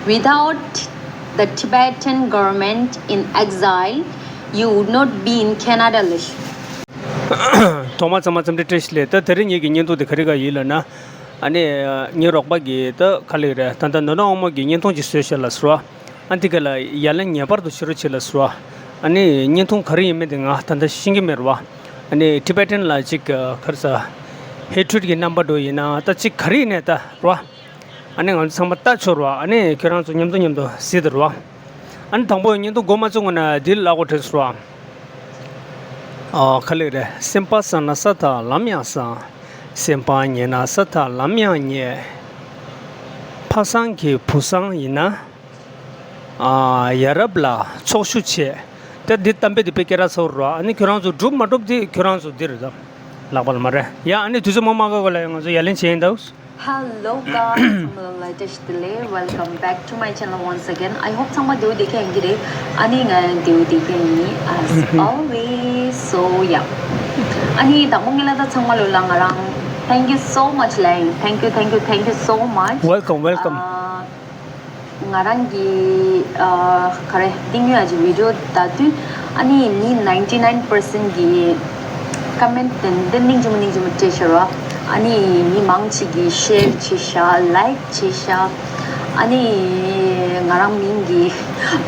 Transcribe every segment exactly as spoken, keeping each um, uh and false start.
Without the Tibetan government in exile, you would not be in Canada ལ། ཐོག་མར་ཚང་མ་འཚམས་འདྲི་བཀྲ་ཤིས་བདེ་ལེགས། ད་དེ་རིང་ངེད་ཀྱི་བརྙན་ཐུང་དེ་ག་རེ་ག་ཡིན་ལབ་ན། ཨ་ནི་ངའི་རོགས་པ་གིས་ད་ག་ལབ་རེད། ད་ལྟ་ནོར་ལྷ་དབང་མོ་གི་བརྙན་ཐུང་ཅིག་བཟོས་ཤག་ལབ་སོང་། ཨ་འདི་ག་ལ་ཡ་ལན་ངེས་པར་དུ་བྱེད་རོགས་བྱེད་ལབ་སོང་། ཨ་ནི་བརྙན་ཐུང་ག་རེ་ཡིན་མིན་དེ་ང་ད་ལྟ་ཤེས་ཀྱི་མེད་རེད་བ། ཨ་ནི་ཊི་བེ་ཊན་ལ་ཅིག་ག་རེ་ཟ། ཧེ་ཊི་རེཌ་གི་རྣམ་པ་འདྲ་ཡིན་ན་ད་ཅིག་ག་རེ་ཡིན་ནའི་ད་རེད་བ། ཨ་ནི་ང་ཚོ་ཚང་མ་ལྟ་ཆོག་རེད་བ། ཨ་ནི་ཁྱོད་རང་ཚོ་མཉམ་དུ་མཉམ་དུ་གཟིགས་དང་རེད་བ། ཨ་ནི་དང་པོ་བརྙན་ཐུང་འགོ་མ་བཙུགས་སྔོན་ན་འདི་ལབ་དགོས་དྲན་སོང་རེད་བ། ཨ་ག་ལབ་རེད། སེམས་པ་བཟང་ན་ས་དང་ལམ་ཡང་བཟང་། སེམས་པ་ཉེས་ན་ས་དང་ལམ་ཡང་ཉེས། ཕ་བཟང་གི་བུ་བཟང་ཡིན་ན། ཨ་ཡ་རབས་ལ་ཚོགས་ཞུགས་བྱེད། ད་འདི་གཏམ་དཔེ་འདི་དཔེ་སྐད་གྲགས་ཚ་པོ་རེད་བ། ཨ་ནི་ཁྱོད་རང་ཚོ་འགྲུབ་མ་འགྲུབ་འདི་ཁྱོད་རང་ཚོ་འདི་རེད་ད། ལག་པ་ལ་མ་རེད་ཡ། ཨ་ནི་དུས་ཚོད་མང་མང་ག་གོ་ལ་ཡ་ང་ཚོ་ཡ་ལན་བྱེད་ཡིན་ད། Hello guys, ཚང་མ་ལ་བཀྲ་ཤིས་བདེ་ལེགས། Welcome back to my channel once again. I hope ཚང་མ་བདེ་པོ་བདེ་སྐྱིད་ཡིན་གྱི་རེད། ཨ་ནི་ང་ཡང་བདེ་པོ་བདེ་སྐྱིད་ཡིན། As always, so yeah. ཨ་ནི་དང་པོ་ངས་ལབ་ད་ཚང་མ་ལོ་ལ་ང་རང་thank you so much ལབ་ཡིན། Thank you, thank you, thank you so much. Welcome, welcome. ང་རང་གི་ཨ་ག་རེ་ཏིང་ཡོད་ཀྱི་བི་ཌིའོ་ལྟ་དུས་ཨ་ནི་མི་ninety nine percent གི་ཀོ་མེན་ཊི་ཏན་ཏན་སྙིང་རྗེ་མོ་སྙིང་རྗེ་མོ་སྤྲད་ཤག་ར། ཨ་ནི་མི་མང་ཆེ་གིས་ཤེར་བྱས་ཤག་ལའིཀ་བྱས་ཤག་ཨ་ནི་ང་རང་མིང་གི་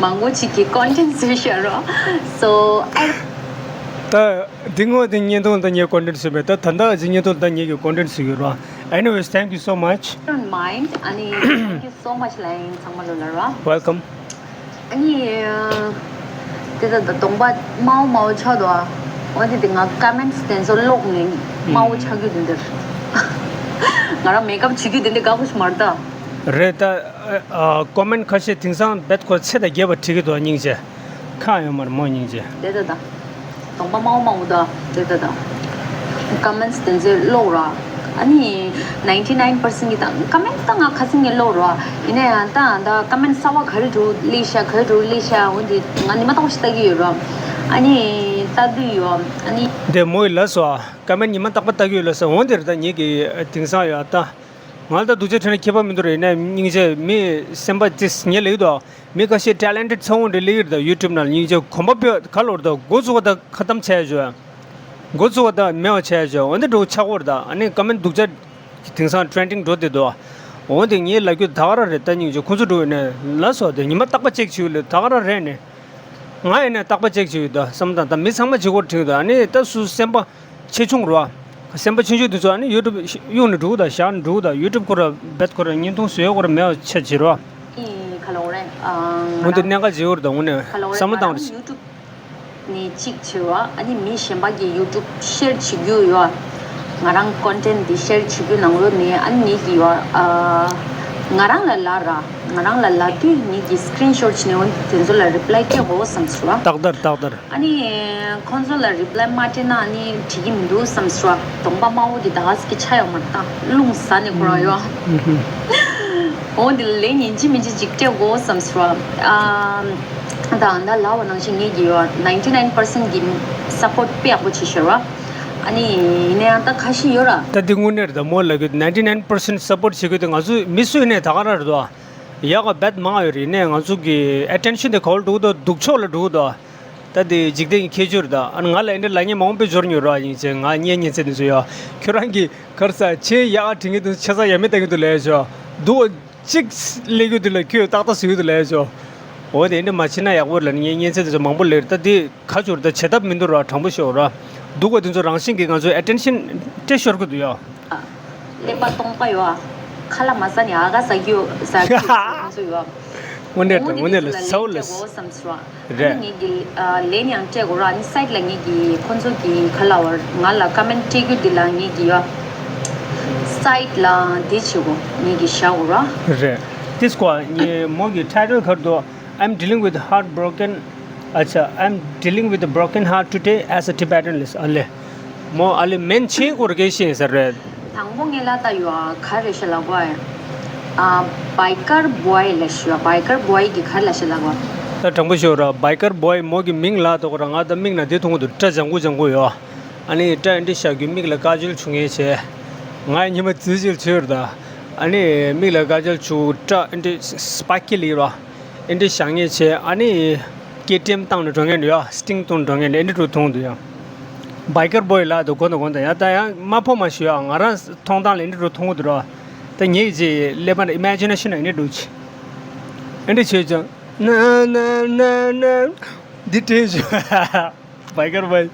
མང་པོ་ཅིག་གིས་ཀོན་ཊེན་ཊི་བཟོས་ཤག་ར། So I ད་འདི་སྔོན་དེ་བརྙན་ཐུང་ད་ངས་ཀོན་ཊེན་ཊི་བཟོས་མེད། ད་ད་ལྟ་ཅིག་བརྙན་ཐུང་ད་ངས་ཀྱི་ཀོན་ཊེན་ཊི་བཟོས་ཡོད་ར། Anyways, thank you so much. Don't mind. ཨ་ནི་thank you so much ལབ་ཡིན་ཚང་མ་ལོ་ལ་ར། Welcome. ཨ་ནི་དེ་ད་ད་གདོང་པ་དམར་པོ་དམར་པོ་ཆགས་འདུག་ཨ། འོ་དེ་དེ་ང་ཀོ་མེན་ཊི་དེ་ཚོ་ཀློག་ནས་དམར་པོ་ཆགས་རྒྱུ་དེ་འདིར། ང་རང་མེག་ཨབ་བྱེད་རྒྱུ་དེ་འདི་དགའ་པོ་ཞིག་མ་རེད་ད། རེད་ད། ཨ་ཀོ་མེན་ཊི་ཁ་ཤས་དེང་སང་རྦད་ཁོ་ཚེ་དང་རྒས་པ་བྲིས་ཀྱི་འདུག་སྙིང་རྗེ། ཁག་ཡོད་མ་རེད་མོ་སྙིང་རྗེ། དེ་ད་ད། གདོང་པ་དམར་པོ་དམར་པོ་ད་དེ་ད་ད། ཀོ་མེན་ཊི་དེ་ཚོ་ཀློག་ར། ཨ་ནི་ninety nine percent གི་ད་ཀོ་མེན་ཊི་ད་ང་ཁ་སང་ངས་ཀློག་ར། ཡིན་ན་ཡང་ད་ད་ཀོ་མེན་ཊི་གསར་པ་ག་རེ་འདུག་སླེབས་ཤག་ག་རེ་འདུག་སླེབས་ཤག་འོ་འདི་ང་ཉི་མ་རྟག་པར་ཞིག་ལྟ་གི་ཡོད་ར། ཨ་ནི་ལྟ་དུས་ཡོད་ཨ་ནི། དེ་མོ་ཡི་ལ་སོ་ཨ། ཀོ་མེན་ཊི་ཉི་མ་རྟག་པར་ལྟ་གི་ཡོད་ལ་སོ། འོ་འདིར་ད་ངེད་ཀྱི་དེང་སང་ཡོད་ད། ང་ལ་ད་སྡུག་ཅག་ཁྲིད་ན་ཁྱད་པར་མི་འདུག་རེད། ཡིན་ནའི་སྙིང་རྗེ་མི་སེམས་པ་ཅིག་ཉེ་ལེགས་འདུག་མི་ཁ་ཤས་ཊེ་ལེན་ཊེཌ་ཚ་བོ་འདྲ་སླེབས་ཀྱི་རེད་ད། ཡུ་ཊུབ་ནང་ལ་སྙིང་རྗེ་གོམ་པ་སྤོས་ག་ལོར་ད་འགོ་བཙུགས་པ་ད་ཁ་གཏམ་བྱས་ཡོད། འགོ་བཙུགས་པ་ད་མེད་པ་བྱས་ཡོད། འོ་འདི་འགྲོ་ཆགས་པོ་རེད་ད། ཨ་ནི་ཀོ་མེན་ཊི་སྡུག་ཅག་དེང་སང་ཊེན་ཌིང་འགྲོ་བསྡད་འདུག་འོ་འདི་ངས་ལབ་རྒྱུ་ད་ག་རང་རེད་ད། སྙིང་རྗེ་ཁོང་ཚོ་འགྲོ་ཡོད་ནས་ལ་སོ་དེ་ཉི་མ་རྟག་པ་ཅེག་བྱེད་ཡོད་ལེ་ད་ག་རང་རེད་ནས། ང་ཡིན་ནས་རྟག་པ་ཅེག་བྱེད་ཡོད་ད་བསམ་སྟངས་ད་མི་ཚང་མ་བྱེད་དགོས་དྲན་གྱི་འདུག་ཨ་ནི་ད་སུ་སེམས་པ་ཆེ་ཆུང་རོ། སེམས་པ་ཆུང་ཆུང་དེ་ཚོ་ཨ་ནི་ཡུ་ཊུབ་གཡུག་ནས་འགྲོ་གི་ད་བཞག་ནས་འགྲོ་གི་ད། ཡུ་ཊུབ་ཁོ་ར་རྦད་ཁོ་ར་བརྙན་ཐུང་བཟོས་ཁོ་ར་མེད་པ་ཆ་བྱེད་རོ། ཁ་ལོ་རེད། འོན་ཏེ་གནད་འགག་ཅིག་ཡོད་རེད་ད། དངོས་གནས་བསམ་བློ་བཏང་རེད། ནས་གཅིག་བྱེད་བ། ཨ་ནི་མི་གཞན་པ་གི་ཡུ་ཊུབ་ཤེར་བྱེད་རྒྱུ་ཡོད། ང་རང་ཀོན་ཊེན་ཊི་འདི་ཤེར་བྱེད་རྒྱུ་ནང་ལོགས་ནས་ཨ་ནི་ངེད་ཀྱི་ཡོད། ཨ་ང་རང་ལ་ལབ་ར། ང་རང་ལ་ལབ་དུས་ངེད་ཀྱི་སི་ཀི་རིན་ཤོཊ་བྱས་ནས་འོ་དེ་ཚོ་ལ་རི་པི་ལའི་སྤྲད་དགོས་བསམ་སོང་བ། ཏག་ཏག་ཏག་ཏག་ཨ་ནི་ཁོང་ཚོ་ལ་རི་པི་ལའི་མ་སྤྲད་ན་ཨ་ནི་འགྲིག་གི་མི་འདུག་བསམ་སོང་བ། གདོང་པ་དམར་པོ་འདི་ད་ག་ཟེ་གི་ཆ་ཡོད་མ་རེད་ད། རླུང་ཟ་ནས་ཁོ་རང་ཡོད། འོ་འདི་ལ་ལན་ཡིན་གཅིག་མིན་གཅིག་ཅིག་སྤྲད་དགོས་བསམ་སོང་བ། ཨ། ད་ད་ལབ་པ་ནང་བཞིན་ངེད་ཀྱི་ཡོད་ninety nine percent གི་སཔོརྚ་དཔེ་ཡག་པོ་བྱེད་ཤོར་བ། ཨ་ནི་ཡིན་ན་ཡང་ད་ཁ་ཤས་ཡོད་ར། ད་འདི་དངོས་གནས་རེད་ད། མོ་ལབ་གི་ninety nine percent སཔོརྚ་བྱེད་གི་དེ་ང་ཚོ་མི་སུ་ཡིན་ནའི་ད་ག་རང་རེད་དོ། ཡག་ག་རྦད་མང་ཡོད་རེད། ཡིན་ནའི་ང་ཚོ་གི་ཨེ་ཊེན་ཤན་དེ་ག་བར་འགྲོ་གི་འདུག་སྡུག་ཕྱོགས་ལ་འགྲོ་གི་འདུག་ད་དེ་འཇིག་རྟེན་གྱི་ཁྱད་ཆོས་རེད་ད། ཨ་ནི་ང་ལ་ཨེ་འདྲ་ལབ་མཁན་མང་པོ་འབྱོར་མྱོང་ར། ཡིན་ཚེ་ང་བརྙན་བརྙན་ཚད་དེ་ཚོ་ཡོད། ཁྱོད་རང་གི་ག་རེ་ཟ་ཆེས་ཡག་དྲན་གི་འདུག་ཆེ་ས་ཡ་མེད་བལྟ་གི་འདུག་ལབ་ཡ་ཆོག་འདུག་གཅིག་སླེབས་རྒྱུ་དེ་ལ་ཁྱོད་ཏག་ཏག་ཟེར་གི་འདུག་ལབ་ཡ་ཆོག་འོ་དེ་འདྲ་མ་བྱེད་ན་ཡག་པོ་རེད་ལབ་ནས་ངས་བརྙན་ཚད་དེ་ཚོ་མང་པོ་སླེབས་རེད། ད་དེ་ག་ཅོར་ད་བྱེད་ཐབས་མི་འདུག་ར། དྲང་པོ་ཤོད་ར། སྡུག་པ་དེ་ཚོ་རང་བཞིན་གྱིས་ང་ཚོའི་ཨེ་ཊེན་ཤན་སྤྲད་ཤོར་གི་འདུག་ཡ། ཀླད་པ་སྟོང་པ་ཡོད། ཁ་ལག་མ་ཟ་ནས་ཨ་ག་ཟ་གི་ཡོད་ཟ་གི་ཡོད་ཁོང་ཚོ་ཡོད། དངོས་གནས་དང་དངོས་གནས་ལ་ཟ་བོ་ལ། ཨ་ནི་ངེད་ཀྱི་ཨ་ལན་ཡང་སྤྲད་དགོས་ར། ཨ་ནི་སའིཌ་ལ་ངེད་ཀྱི་ཁོང་ཚོ་གི་ག་ལབ་པ་ང་ལ་ཀོ་མེན་ཊི་སྤྲད་རྒྱུ་འདི་ལ་ངེད་ཀྱི་ཡ་སའིཌ་ལ་འདི་བྱེད་དགོས། ངེད་ཀྱི་བཞག་དགོས་ར། རེད། This one ངའི་མོ་གི་ཊའི་ཊལ་ག་རེ་འདུག I'm dealing with heartbroken. ཨ་ཅག I'm dealing with a broken heart today as a Tibetan ལབ་ཨ་ལེ། མོ་ཨ་ལེ་མན་ཆེན་སྐོར་སྐད་ཤེས་ས་རེད། དང་པོ་ངས་ལབ་ད་ཡོད་ཨ་ག་རེ་ཤ་ལ་གོ་ཨ། བའི་ཀར་བོའི་ལ་ཤི་བ། བའི་ཀར་བོའི་གི་ག་རེ་ལ་ཤ་ལ་གོ། ད་དྲང་པོ་ཤོད་ར། བའི་ཀར་བོའི་མོ་གི་མིང་ལ་དོ་གོ་ར། ང་ད་མིག་ནང་དེ་མཐོང་གི་འདུག་སྐྲ་ལྗང་གུ་ལྗང་གུ་ཡོད། ཨ་ནི་སྐྲ་འདི་ཤ་རྒྱུ་མིག་ལ་དཀར་ཆུལ་བྱུང་ངེས་བྱས། ང་ཉི་མ་རྩི་ཆུལ་ཆོད་ར་ད། ཨ་ནི་མིག་ལ་དཀར་ཆག་བྱུག་སྐྲ་འདི་འདྲ་སྤ་ཀི་ལི་ར། འདི་འདྲ་བཞག་མཁན་བྱས། ཨ་ནི་སྐེ་ཊེམ་བཏང་ནས་འགྲོ་མཁན་འདྲ་ཡ། སི་ཊིང་བཏང་འགྲོ་མཁན་འདྲ། འདི་འདྲ་འགྲོ་མཐོང་འདུག་ཡ། བྷའི་ཀར་བྷོ་ཡི་ལ་འདུག་གོ་འདུག་གོ་འདུག་ཡ། ད་ཡང་མ་ཕོ་མ་ཞུ་ཡ། ང་རང་མཐོང་སྟངས་ལ་འདི་འདྲ་འགྲོ་མཐོང་གི་འདུག་ར། ད་ངེད་ཀྱི་ཀླད་པ་ན་ཨི་མེ་ཇི་ནེ་ཤན་ན་འདི་འདྲ་འགྲོ་ཆི། འདི་འདྲ་བྱས་ཀྱང་ན་ན་ན་ན་འདི་འདྲ་ཞུ། བྷའི་ཀར་བྷོ་ཡི།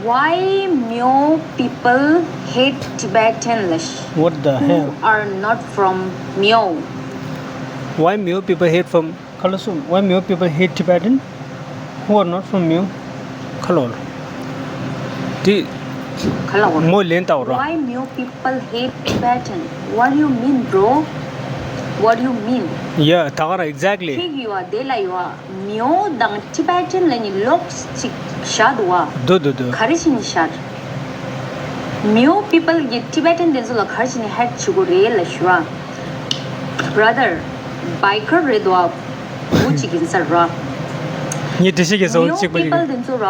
Why Miao people hate Tibetan ལབ་ཤག What the who hell? Are not from Miao? Why Miao people hate from Kalasun? Why Miao people hate Tibetan who are not from Miao? Color. དེ་ག་ལ་བ། མོ་ལན་བཏབ་རོགས། Why Miao people hate Tibetan? What do you mean, bro? What do you mean? Yeah, ད་ག་རང་exactly. ཁྱེད་ཀྱི་ཡོད་དེ་ལ་ཡོད། མིའོ་དང་ཊི་བེ་ཊན་ལབ་ནི་ལོགས་ཅིག་བཞག་འདུག་བ། འདུག་འདུག་འདུག་ག་རེ་བྱས་ནས་བཞག་མིའོ་པི་པལ་གྱིས་ཊི་བེ་ཊན་དེ་ཚོ་ལ་ག་རེ་བྱས་ནས་ཧེཊ་བྱེད་དགོས་རེད་ལབ་ཞུ་བ། Brother, biker རེད་འདུག་བ། བུ་གཅིག་ཡིན་ས་རེད་བ། ངས་འགྲེལ་བཤད་རྒྱག་ས་བུ་མིའོ་གཅིག་པ་པི་ཡིན། པལ་དེ་ཚོ་ར།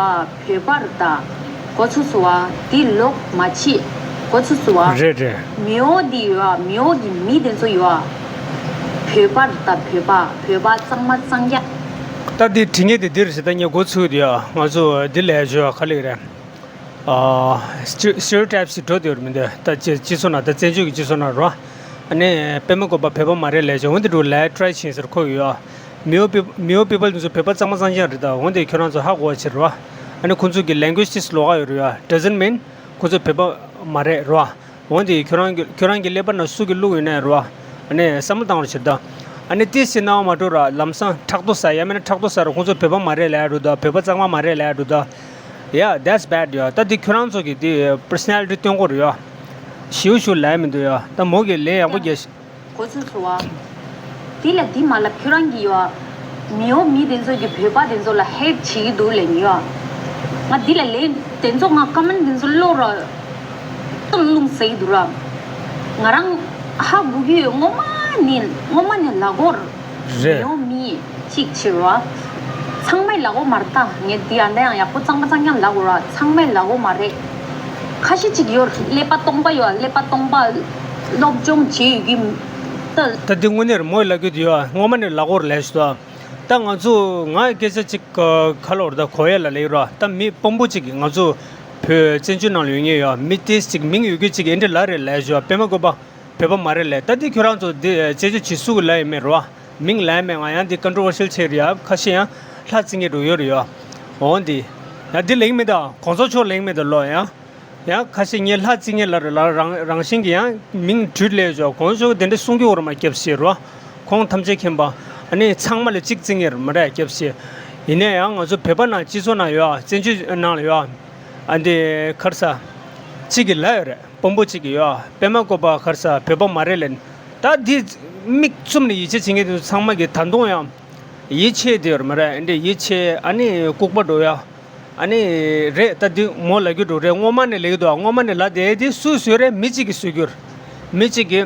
བོད་པ་རེད་ད། གོ་ཚོད་སོང་བ། དེ་ལོག་མ་བྱེད། གོ་ཚོད་སོང་བ། རེད་རེད། མིའོ་དེ་ཡོད་བ། མིའོ་གི་མི་དེ་ཚོ་ཡོད་བ། བོད་པ་རེད་ད། བོད་པ། བོད་པ་གཙང་མ་གཙང་རྐྱང་། ད་དེ་དྲི་ངེས་དེ་འདིར་ཞེ་ད་ངས་འགོ་ཚུགས་དེ་ཡ། ང་ཚོ་འདི་ལས་བྱོས་ག་ལེགས་རེད། ཨ། སི་ཊི་རི་ཡོ་ཊའིབ་ཞིག་འགྲོ་དེ་ཡོད་མི་འདུག་ད་སྤྱི་སྤྱི་ཚོགས་ནང་ད་བཙན་བྱོལ་གྱི་སྤྱི་ཚོགས་ནང་རོ། ཨ་ནི་པད་མ་བཀོད་པ་བོད་པ་མ་རེད་ལས་བྱོས། འོན་ཏེ་འགྲོ་ལས་ཊི་རའི་བྱེད་ཟེར་ཁོ་ཡོད་ཡ། མིའོ་པི་མིའོ་པི་པལ་དེ་ཚོ་བོད་པ་གཙང་མ་གཙང་རྐྱང་རེད། ད་འོན་ཏེ་ཁྱོད་རང་ཚོ་ཧ་གོ་བ་བྱེད་རོགས། ཨ་ནི་ཁོང་ཚོ་གི་ལེང་གུ་ཨེ་ཇི་དེ་ལོགས་ཀ་ཡོད་རེད་ཡ། Doesn't mean ཁོང་ཚོ་བོད་པ་མ་རེད་རོ། འོན་ཏེ་ཁྱོད་རང་གི་ཁྱོད་རང་གི་ཀླད་པ་ནང་སུ་གི་བླུགས་ཡོད་ན་རོ། ཨ་ནི་བསམ་བློ་བཏང་རོགས་བྱེད་ད། ཨ་ནི་ཏིས་ཞེ་གནང་བ་མ་འགྲོ་ར། ལམ་སང་ཕྲག་དོག་ཟ་ཡ་མེད་ན་ཕྲག་དོག་ཟ་ར། ཁོང་ཚོ་བོད་པ་མ་རེད་ལབ་ཡ་འགྲོ་ད། བོད་པ་གཙང་མ་མ་རེད་ལབ་ཡ་འགྲོ་ད། Yeah, that's bad ཡ། ད་འདི་ཁྱོད་རང་ཚོ་གི་འདི་པར་སོ་ནལ་ཊི་སྟོན་གོ་རེད་ཡ། ཞིའུ་ཞིའུ་ལབ་ཡ་མི་འདུག་ཡ། ད་མོ་གི་ལན་ཡག་པོ་རྒྱག་ཤག་གོ་ཚོད་སོང་བ། དེ་ལ་དེ་མ་ལབ། ཁྱོད་རང་གིས་ཡོད། མིའོ་མི་དེ་ཚོ་གིས་བོད་པ་དེ་ཚོ་ལ་ཧེཊ་བྱེད་ཀྱི་འདུག་ལབ་ནི་ཡོད། ང་དེ་ལ་ལན་དེ་ཚོ་ང་ཀོ་མེན་ཊི་དེ་ཚོ་ཀློག་ར། སྟོད་རླུང་ཟ་གི་འདུག་ར། ང་རང་ཧ་གོ་གི་ཡོད། སྔོན་མ་ནས་སྔོན་མ་ནས་ལབ་ཀྱི་ཡོད་ར། རེད། མིའོ་མི་གཅིག་བྱེད་ར། ཚང་མས་ལབ་ཀྱི་ཡོད་མ་རེད་ད། ངས་འདི་ཡང་ད་ཡང་ཡག་པོ་གཙང་མ་གཙང་རྐྱང་ལབ་ཀྱི་ཡོད་ར། ཚང་མས་ལབ་ཀྱི་ཡོད་མ་རེད། ཁ་ཤས་ཅིག་ཡོད་ར། ཀླད་པ་སྟོང་པ་ཡོད། ཀླད་པ་སྟོང་པ། སློབ་སྦྱོང་བྱེད་ཡོད་ཀྱི་ད། ད་འདི་དངོས་གནས་རེད། མོས་ལབ་ཀྱི་འདུག་ཡ། སྔོན་མ་ནས་ལབ་ཀྱི་ཡོད་ར་ལབ་ཞུ་ད། ད་ང་ཚོ་ང་སྐད་ཆ་ཅིག་ག་ལབ་དགོས་རེད་ད། གོ་ཡ་ལ་ལབ་ཀྱི་ཡོད་ར། ད་མི་དཔོན་པོ་ཅིག་གིས་ང་ཚོ་བོད་བཙན་བྱོལ་ནང་ལ་ཡོད་མཁན་ཡོད་མི་ཏིས་ཅིག་མིང་ཡོད་རྒྱུ་ཅིག་གིས་འདི་འདྲ་ལབ་རེད་ལབ་ཞུ་བ། པད་མ་བཀོད་པ་བོད་པ་མ་རེད་ལབ། ད་འདི་ཁྱོད་རང་ཚོ་འདི་དཔྱད་བརྗོད་བྱེད་སུ་གི་ལབ་ཡོད་མེད་རེད་བ། མིང་ལབ་ཡོད་མེད། ང་ཡང་འདི་ཀོན་ཊོ་བར་ཤལ་ཆགས་རེད་ཡ། ཁ་ཤས་ཡང་ལྷ་བརྩི་མཁན་འདྲ་ཡོད་རེད་ཡ། འོ་འདི་ཡང་འདི་ལབ་ཀྱི་མེད་ད། གོང་ས་མཆོག་ལབ་ཀྱི་མེད་ད་ལོ་ཡ། ཡང་ཁ་ཤས་ངས་ལྷ་བརྩི་མཁན་ལབ་རེད་ལ། རང་རང་བཞིན་གྱིས་ཡང་མིང་བྲིས་ལས་ཆོག་གོང་ས་མཆོག་དེ་འདྲ་གསུང་གི་ཡོད་རེད་མ། སྐྱབས་ཤིག་རོ། ཁོང་ཐམས་ཅད་མཁྱེན་པ། ཨ་ནི་ཚང་མ་ལ་གཅིག་བརྩི་མཁན་རེད་མ་རེད། སྐྱབས་ཤིག་ཡིན་ན་ཡང་ང་ཚོ་བོད་པ་ནང་སྤྱི་ཚོགས་ནང་ཡོད། བཙན་བྱོལ་ནང་ལ་ཡོད། ཨ་འདི་ག་རེ་ཟ། གཅིག་གིས་ལབ་ཡོད་རེད། དཔོན་པོ་གཅིག་གིས་ཡོད། པད་མ་བཀོད་པ་ག་རེ་ཟ་བོད་པ་མ་རེད་ལབ། ད་འདི་མིག་བཙུམ་ནས་ཡིད་ཆེས་བྱེད་མཁན་དེ་ཚོ་ཚང་མ་གིས་ད་དུང་ཡང་ཡིད་ཆེས་དེ་ཡོད་རེད་མ་རེད། ཨ་འདི་ཡིད་ཆེས། ཨ་ནི་ལྐུགས་པ་འགྲོ་ཡ། ཨ་ནི་རེད། ད་འདི་མོ་ལབ་རྒྱུ་འདྲ་རེད། སྔོན་མ་ནས་ལབ་ཀྱི་འདུག་སྔོན་མ་ནས་ལབ་བསྡད་དེ་སུས་བཟོས་རེད། མི་གཅིག་གིས་བཟོས་རྒྱུ་རེད། མི་གཅིག་གིས་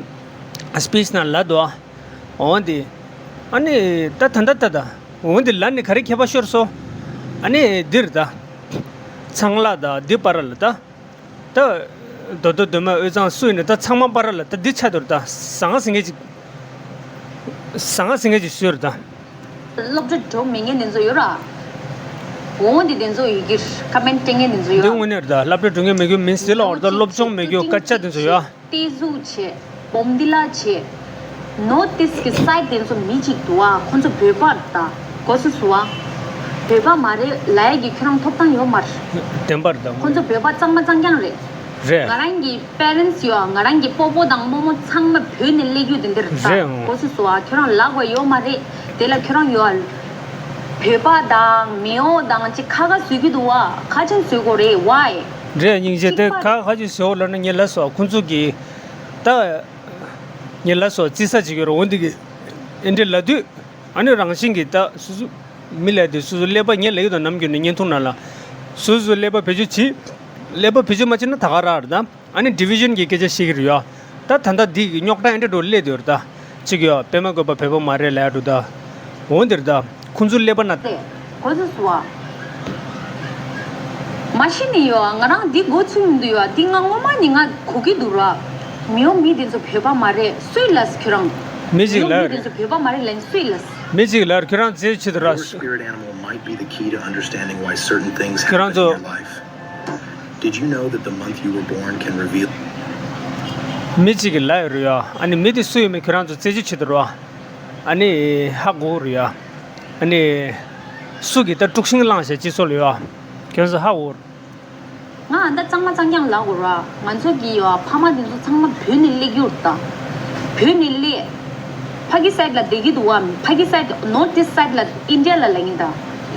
སི་པི་ཆི་ནང་ལབ་འདུག་འོ་འདི། ཨ་ནི་ད་ད་ད་ད་ད། འོ་འདི་ལབ་ནས་ག་རེ་ཁྱད་པར་ཤོར་སོང་། ཨ་ནི་འདི་རེད་ད། ཚང་ལགས་དང་འདི་བར་ལ་ད། ད། རྡོ་རྡོ་རྡོ་མ་དབུས་གཙང་སུ་ཡིན་ན་ད་ཚང་མ་བར་ལ་ད་འདི་ཆགས་འདུག་ད་ཟང་ཟིང་ངེ་ཅིག་ཟང་ཟིང་ངེ་ཅིག་བཟོས་རེད་ད། སློབ་གྲྭ་འགྲོ་མེད་མཁན་དེ་ཚོ་ཡོད་ར། འོ་འདི་དེ་ཚོ་ཡི་གེར་ཀོ་མེན་ཊི་སྤྲད་མཁན་དེ་ཚོ་ཡོད། འདི་དངོས་གནས་རེད་ད། སློབ་གྲྭ་འགྲོ་མཁན་མེད་རྒྱུ་མིན་ཟེར་ལ་འོར་ད་སློབ་སྦྱོང་མེད་རྒྱུ་སྐད་ཆ་དེ་ཚོ་ཡོད། ཏེ་ཟུག་བྱེད། སྦོམ་འདི་ལ་བྱེད། ནོར་ཏིས་ཀྱི་སའི་ཌི་དེ་ཚོ་མི་གཅིག་འདུག་ཨ། ཁོ་ཚོ་བོད་པ་རེད་ད། གོ་སོང་སོང་ཨ། བོད་པ་མ་རེད་ལབ་ཡ་གི་ཁྱོད་རང་ཐོབ་ཐང་ཡོད་མ་རེད། བདེན་པ་རེད་ད། ཁོ་ཚོ་བོད་པ་གཙང་མ་གཙང་རྐྱང་རེད། རེད། ང་རང་གི་པེ་རེན་སི་ཡོད་ཨ། ང་རང་གི་སྤོ་བོ་དང་རྨོ་མོ་ཚང་མ་བོད་ནས་སླེབས་རྒྱུ་དེ་འདྲ་རེད་ད། རེད་ཨང་། གོ་སོང་སོང་ཨ། ཁྱོད་རང་ལབ་དགོས་ཡོད་མ་རེད། དེ་ལ་ཁྱོད་རང་ཡོད་ཨ། བོད་པ་དང་མེའོ་དང་ཅིག་ཁ་ཁ་བཟོས་ཀྱི་འདུག་ཨ། ཁ་ཆེན་བཟོས་དགོས་རེད། ཝའི། རེད། སྙིང་རྗེ་དེ་ཁ་ཁ་ཅིག་བཟོས་ལབ་ན་ངས་ལབ་སོང་། ཁོང་ཚོ་གིས་ད། ངས་ལབ་སོང་། རྩི་ས་ཅིག་ཡོད་རེད། འོ་འདི་གི་ཨེ་འདྲ་ལབ་དུས། ཨ་ནི་རང་བཞིན་གྱིས་ད་སོ་སོ་མི་ལབ་དུས་སོ་སོ་ཀླད་པ། ངས་ལབ་ཡོད་དོ་ནམ་རྒྱུན་ནས་བརྙན་ཐུང་ནང་ལ། སོ་སོ་ཀླད་པ་བེད་སྤྱོད་བྱེད། ཀླད་པ་བེད་སྤྱོད་མ་བྱེད་ན་ད་ག་རང་རེད་ད། ཨ་ནི་ཌི་བི་ཤན་གྱི་སྐད་ཆ་བཤད་ཀྱི་རེད་ཡ། ད་ད་ལྟ་འདི་གི་རྙོག་དྲ་ཨེ་འདྲ་འགྲོ་སླེབས་དུས་རེད་ད། གཅིག་ཡོད་པད་མ་བཀོད་པ་བོད་པ་མ་རེད་ལབ་ཡ་འདུག་ད། འོ་འདིར་ད། ཁོང་ཚོའི་ཀླད་པ་ན། དེ་གོ་ཚོད་སོང་ཨ། མ་གཞི་ནས་ཡོད་ཨ། ང་རང་འདི་མགོ་ཚོས་མི་འདུག་ཡོད་ཨ། འདི་ང་སྔོན་མ་ནས་ང་གོ་གི་འདུག་ར། མི་འོ་མི་དེ་ཚོ་བོད་པ་མ་རེད། སུས་ལབ་ཁྱོད་རང་། མི་གཅིག་མི་འོ་མི་ལབ་དེ་རེད། ཚོ་བོད་པ་མ་རེད་ལབ་ནི་སུས་ལབ། མི་གཅིག་ལབ་རེད། ཁྱོད་རང་རྩེད་ཆེད་དུ་ར། Your spirit animal might be the key to understanding why certain things ཁྱོད་རང་happen in ཚོ། Your life. Did you know that the month you were born can reveal མི་གཅིག་གིས་ལབ་ཡོད་རེད་ཡ། ཨ་ནི་མི་དེ་སུ་ཡིན་མིན་ཁྱོད་རང་ཚོ་རྩད་གཅོད་བྱེད་དུ་རོགས། ཨ་ནི་ཧ་གོ་རེད་ཡ། ཨ་ནི་སུ་གིས་ད་དཀྲུག་ཤིང་བསླངས་བྱས་སྤྱི་ཚོགས་ལ་ཡ། ཁྱོད་ཚོ་ཧ་གོ་རེད། ང་ཨ་ད་གཙང་མ་གཙང་རྐྱང་ལབ་དགོས་ར། ང་ཚོ་གི་ཡ་ཕ་མ་དེ་ཚོ་ཚང་མ་བོད་ནས་སླེབས་ཡོད་ད། བོད་ནས་སླེབས། ཕ་གི་སའིཌ་ལ་བསྡད་ཀྱི་འདུག་བ། ཕ་གི་སའིཌ་ནོར་ཐི་ཨིསཊ་སའིཌ་ལ་ཨིན་ཌི་ཡ་ལ་ལབ་ཡིན་ད།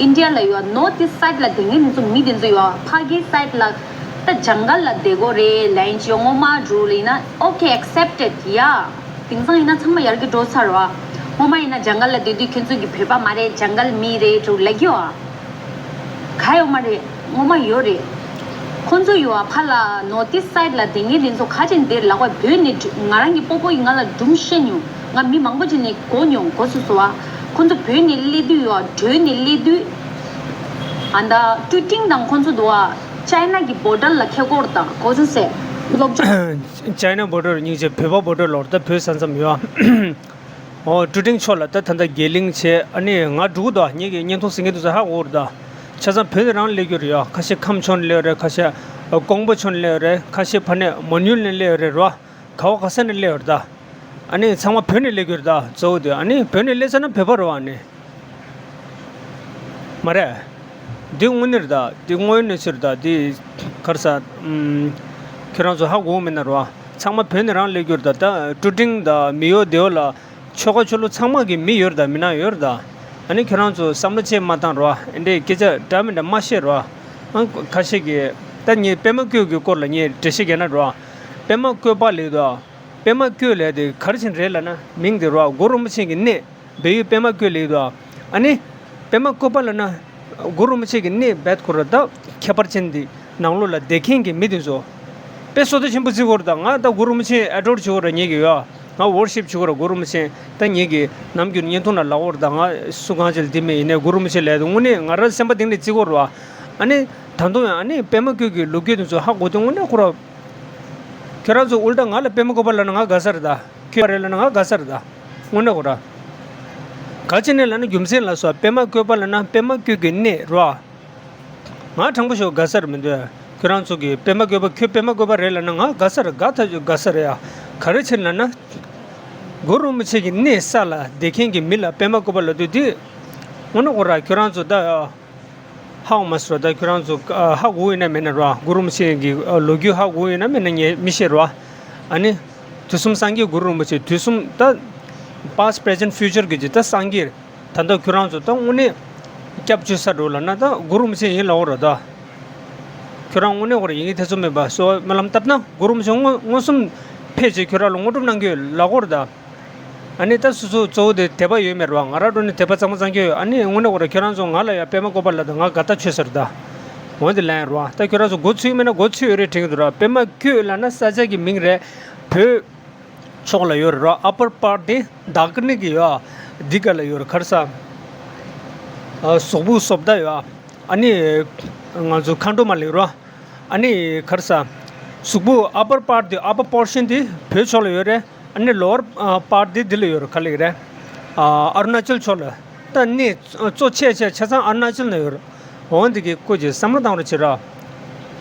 ཨིན་ཌི་ཡ་ལ་ཡོད་ནོར་ཐི་ཨིསཊ་སའིཌ་ལ་དེ་ངས་ནི་ཚོ་མི་དེ་ཚོ་ཡོད་ཕ་གི་སའིཌ་ལ་ད་ཇང་གལ་ལ་བསྡད་དགོས་རེད་ལབ་ཡིན་ཅི་ངོ་མ་འགྲོ་ལ་ཡིན་ན་ཨོ་ཁེ་ཨེག་སེབ་ཊེཌ་ཡ། དེང་སང་ཡིན་ན་ཚང་མ་ཡར་གི་འགྲོ་ཚར་བ། ངོ་མ་ཡིན་ན་ཇང་གལ་ལ་བསྡད་དུས་ཁྱོད་ཚོ་གི་བོད་པ་མ་རེད་ཇང་གལ་མི་རེད་འགྲོ་ལབ་ཀྱི་ཡོད་ཨ། ག་ཡོད་མ་རེད། ངོ་མ་ཡོད་རེད། ཁོང་ཚོ་ཡོད་ཨ་ཕ་ལ་ནོར་ཐི་ཨིསཊ་སའིཌ་ལ་དེ་ངས་དེ་ཚོ་ཁ་ཅིག་འདིར་ལག་པ་བོད་ནས་ང་རང་གི་སྤོ་པོ་ཡིན་ང་ལ་སྒྲུང་བཤད་མྱོང་ང་མི་མང་པོ་ཅིག་ནས་གོ་མྱོང་གོ་སོ་སོ་བ། ཁོང་ཚོ་བོད་ནས་སླེབས་དུས་ཡོད་ཨ་བྲོས་ནས་སླེབས་དུས། ཨ་ད་ཀྲུ་ཀྲིང་དང་ཁོང་ཚོ་འདུག་ཨ། ཅའི་ན་གི་བོར་ཌར་ལ་ཁེ་སྐོར་དང་གོ་སོང་ཟེར། སློབ་སྦྱོང་། ཅའི་ན་བོར་ཌར་སྙིང་རྗེ་བོད་པ་བོར་ཌར་ལོར་ད་བོད་ས་མཚམས་ཡོད་ཨ། ཨོ་ཀྲུ་ཀྲིང་ཕྱོགས་ལ་ད་ད་ལྟ་རྒྱས་གླིང་བྱས་ཨ་ནི་ང་འགྲོ་གི་འདུག་ཨ། ངེད་ཀྱི་བརྙན་ཐུང་གཟིགས་མཁན་དེ་ཚོ་ཧ་གོ་གི་རེད་ད། ཆ་ཚང་བོད་ནས་རང་སླེབས་ཀྱི་རེད་ཡ། ཁ་ཤས་ཁམས་ཕྱོགས་ནས་སླེབས་རེད། ཁ་ཤས་ཀོང་པོ་ཕྱོགས་ནས་སླེབས་རེད། ཁ་ཤས་ཕ་ནས་མོན་ཡུལ་ནས་སླེབས་རེད་རོ། ག་བ་ག་ས་ནས་སླེབས་རེད་ད། ཨ་ནི་ཚང་མ་བོད་ནས་སླེབས་ཀྱི་རེད་ད་གཙོ་བོ་དེ། ཨ་ནི་བོད་ནས་སླེབས་ཚར་ན་བོད་པ་རེད་བ་ཨ་ནི། མ་རེད། འདི་དངོས་གནས་རེད་ད། འདི་དངོས་ཡོད་གནས་ཚུལ་རེད་ད། འདི་ག་རེ་ཟ། ཨམ། ཁྱོད་རང་ཚོ་ཧ་གོ་གི་མེད་ན་རོ། ཚང་མ་བོད་ནས་རང་སླེབས་རྒྱུ་རེད་ད། ད་ཀྲུ་ཀྲིང་ད་མི་ཡོ་དེ་ཡོ་ལ་ཆོལ་ཁ་ཆོས་ལུགས་ཚང་མ་གི་མི་ཡོད་རེད་ད། མི་ནག་ཡོད་རེད་ད། ཨ་ནི་ཁྱོད་རང་ཚོ་བསམ་བློ་ཅིག་མ་བཏང་རོ། ཨེ་འདྲས་སྐད་ཆ་འདྲ་མི་འདྲ་མ་བཤད་རོ། ཨང་ཁ་ཤས་ཀྱིས་ད་ངས་པད་མ་བཀོད་ཀྱི་སྐོར་ལ་ངས་འགྲེལ་བཤད་རྒྱག་ན་རོ། པད་མ་བཀོད་པ་ལས་དོ། པད་མ་བཀོད་ལས་དེ་ག་རེ་བྱས་རེད་ལབ་ན་མིང་དེ་རོ། གུ་རུ་རིན་པོ་ཆེ་གི་གནས། བལ་ཡུལ་པད་མ་བཀོད་ལེགས་དོ། ཨ་ནི། པད་མ་བཀོད་པ་ལབ་ན། གུ་རུ་རིན་པོ་ཆེ་གི་གནས་བེད་ཁོ་ར་ད། ཁྱད་པར་ཅན་འདི། ནང་ལོགས་ལ་བསྡད་མཁན་གྱི་མི་དེ་ཚོ། དཔེ་བསོད་བདེ་ཆེན་པོ་བརྩི་གོ་ར་ད། ང་ད་གུ་རུ་རིན་པོ་ཆེ་ཨེ་ཌོར་བྱེད་གོ་ར་ངེད་ཀྱི་ཡོད། ང་ཝོར་ཤིབ་བྱེད་གོ་ར་གུ་རུ་རིན་པོ་ཆེ། ད་ངེད་ཀྱི་ནམ་རྒྱུན་བརྙན་ཐུང་ལ་ལབ་གོ་ར་ད། ང་སུ་གང་ཅི་ལ་འདི་མེད་ཡིན་ནའི་གུ་རུ་རིན་པོ་ཆེ་ལབ་དུས་དངོས་གནས་ང་རང་སེམས་པ་གཏིང་ནས་བརྩི་གོ་ར་བ། ཨ་ནི། ད་དུང་ཡང་ཨ་ནི་པད་མ་བཀོད་ཀྱི་ལོ་རྒྱུས་དེ་ཚོ་ཧ་གོ་དུས་དངོས་གནས་ཁོ་ར། ཁྱོད་རང་ཚོ་ཨུལ་ཊ་ང་ལ་པད་མ་བཀོད་པ་ལབ་ན་ང་དགའ་ས་རེད་ད། ཁྱོད་རེད་ལབ་ན་ང་དགའ་ས་རེད་ད། དངོས་གནས་གོ་ར། ག་ཅི་ནས་ལབ་ན་རྒྱུ་མཚན་ལ་སོགས་པད་མ་བཀོད་པ་ལབ་ན་པད་མ་བཀོད་ཀྱི་གནས་རོ། ང་དྲང་པོ་ཞུ་དགའ་ས་རེད་མི་འདུག་ཁྱོད་རང་ཚོ་གིས་པད་མ་བཀོད་པ་ཁྱོད་པད་མ་བཀོད་པ་རེད་ལབ་ན་ང་དགའ་ས་རེད། དགའ་ཐག་ཆོད་དགའ་ས་རེད་ཡ། ག་རེ་བྱས་ལབ་ན། གུ་རུ་རིན་པོ་ཆེ་གི་གནས་ས་ལ་བསྡད་མཁན་གྱི་མི་ལ་པད་མ་བཀོད་པ་ལབ་དུས་འདི། དངོས་གནས་གོ་ར་ཁྱོད་རང་ཚོ་ད་ཡ། ཧ་གོ་མ་སོང་ད་ཁྱོད་རང་ཚོ་ཨ་ཧ་གོ་ཡོད་ན་མེད་ན་རོ། གུ་རུ་རིན་པོ་ཆེ་གི་ཨ་ལོ་རྒྱུས་ཧ་གོ་ཡོད་ན་མེད་ན་ངས་མི་ཤེས་རོ། ཨ་ནི། དུས་གསུམ་སངས་རྒྱས་གུ་རུ་རིན་པོ་ཆེ་དུས་གསུམ་ད། past present future གི་ཅི་ད་སངས་རྒྱས་ད་ལྟ་ཁྱོད་རང་ཚོ་ད་དངོས་གནས་སྐྱབས་བཅོལ་ས་འགྲོ་ལབ་ན་ད་གུ་རུ་རིན་པོ་ཆེ་ཡིན་ལབ་འོ་ར་ད། ཁྱོད་རང་དངོས་གནས་འོ་ར་ཡིན་གྱི་ཐེ་ཚོམ་མེད་པ་སོ་སྨོན་ལམ་བཏབ་ན་གུ་རུ་རིན་པོ་ཆེ་མངོན་མངོན་སུམ་ཕེབས་བྱས་ཁྱོད་རང་ལ་དངོས་གྲུབ་གནང་གི་ཡོད་ལབ་འོ་ར་ད། ཨ་ནི་ད་སོ་སོ་གཙོ་བོ་དེ་དད་པ་ཡོད་མེད་རེད་བ། ང་རང་འགྲོ་ནས་དད་པ་གཙང་མ་གཙང་རྐྱང་ཡོད། ཨ་ནི་དངོས་གནས་ཁོ་ར་ཁྱོད་རང་ཚོ་ང་ལ་ཡ་པད་མ་བཀོད་པ་ལབ་དང་ང་དགའ་ཐག་ཆོད་ས་རེད་ད། འོན་ཏེ་ལན་རེད་བ། ད་ཁྱོད་རང་ཚོ་མགོ་ཚོས་མེད་ན་མགོ་ཚོས་ཡོད་རེད་དྲན་གྱི་འདུག་ར། པད་མ་བཀོད་ལབ་ན་ས་ཆ་གི་མིང་རེད། བོད་ཕྱོགས་ལ་ཡོད་རེད་ར། upper part དེ་ད་ཀ་ནི་གི་ཡོད། འདི་ག་ལ་ཡོད་རེད་ག་རེ་ཟ། ཨ་གཟུགས་པོ་བཟོ་ལྟ་ཡོད། ཨ་ནི་ང་ཚོ་མཁའ་འགྲོ་མ་ལེགས་ར། ཨ་ནི་ག་རེ་ཟ། གཟུགས་པོ་upper part དེ་upper portion དེ་བོད་ཕྱོགས་ལ་ཡོད་རེད། ཨ་ནི་lower part དེ་འདི་ལ་ཡོད་རེད། ག་ལེགས་རེད། ཨ་ཨ་རུ་ན་ཅལ་ཕྱོགས་ལ། ད་གནས་གཙོ་ཆེ་ཆེ་ཆ་ཚང་ཨ་རུ་ན་ཅལ་ན་ཡོད་རེད། འོ་འདི་གི་སྐོར་གྱི་བསམ་བློ་བཏང་རོགས་བྱེད་ར།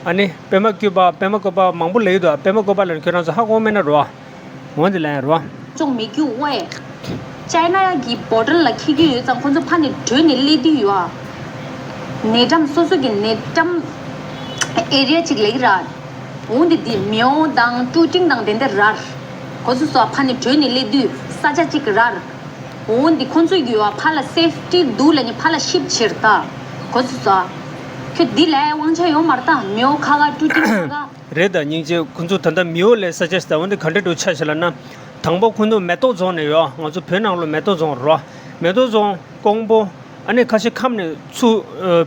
ཨ་ནི་པད་མ་བཀོད་པ་པད་མ་བཀོད་པ་མང་པོ་ལབ་ཡོད་དོ། པད་མ་བཀོད་པ་ལབ་ན་ཁྱོད་རང་ཚོ་ཧ་གོ་མེད་ན་རོ། འོ་འདི་ལབ་ཡ་རོ། ཅོང་མི་རྒྱུ་ཝེ། ཅའི་ན་གི་བོར་ཌར་ལ་འཁེལ་རྒྱུ་ཡོད་ཙང་ཁོང་ཚོ་ཕར་ནས་བྲོས་ནས་སླེབས་དུས་ཡོད་ཨ། ནེ་ཏམ་སོ་སོ་གི་ནེ་ཏམ་ཨེ་རི་ཡ་ཅིག་ལབ་ཀྱི་ར། འོ་འདི་འདི་མེའོ་དང་ཀྲུ་ཀྲིང་དང་དེ་འདྲ་རར། གོ་སོ་སོ་ཕར་ནས་བྲོས་ནས་སླེབས་དུས་ས་ཆ་གཅིག་གི་རར། འོ་འདི་ཁོང་ཚོས་ཡོད་ཨ་ཕར་ལ་སེབ་ཊི་འདུག་ལབ་ནས་ཕར་ལ་ཤིབ་བྱེད་ར་ད། གོ་སོ་སོ། ཁྱོད་འདི་ལ་དབང་ཆ་ཡོད་མ་རེད་ད་མེའོ་ཁ་ཁ་ཀྲུ་ཀྲིང་ཁ་ཁ། རེད་ད་སྙིང་རྗེ། ཁོང་ཚོ་ད་ལྟ་མེའོ་ལབ་ས་ཆ་ཞིག་ད་འོ་འདི་ག་འདྲ་འགྲོ་ཆ་ཞིག་ལབ་ན། དང་པོ་ཁོང་ཚོ་མེ་ཏོག་རྫོང་ནས་ཡོད། ང་ཚོ་བོད་ནང་ལོགས་མེ་ཏོག་རྫོང་རེད་བ། མེ་ཏོག་རྫོང་ཀོང་པོ། ཨ་ནི་ཁ་ཤས་ཁམས་ནས་ཚུར་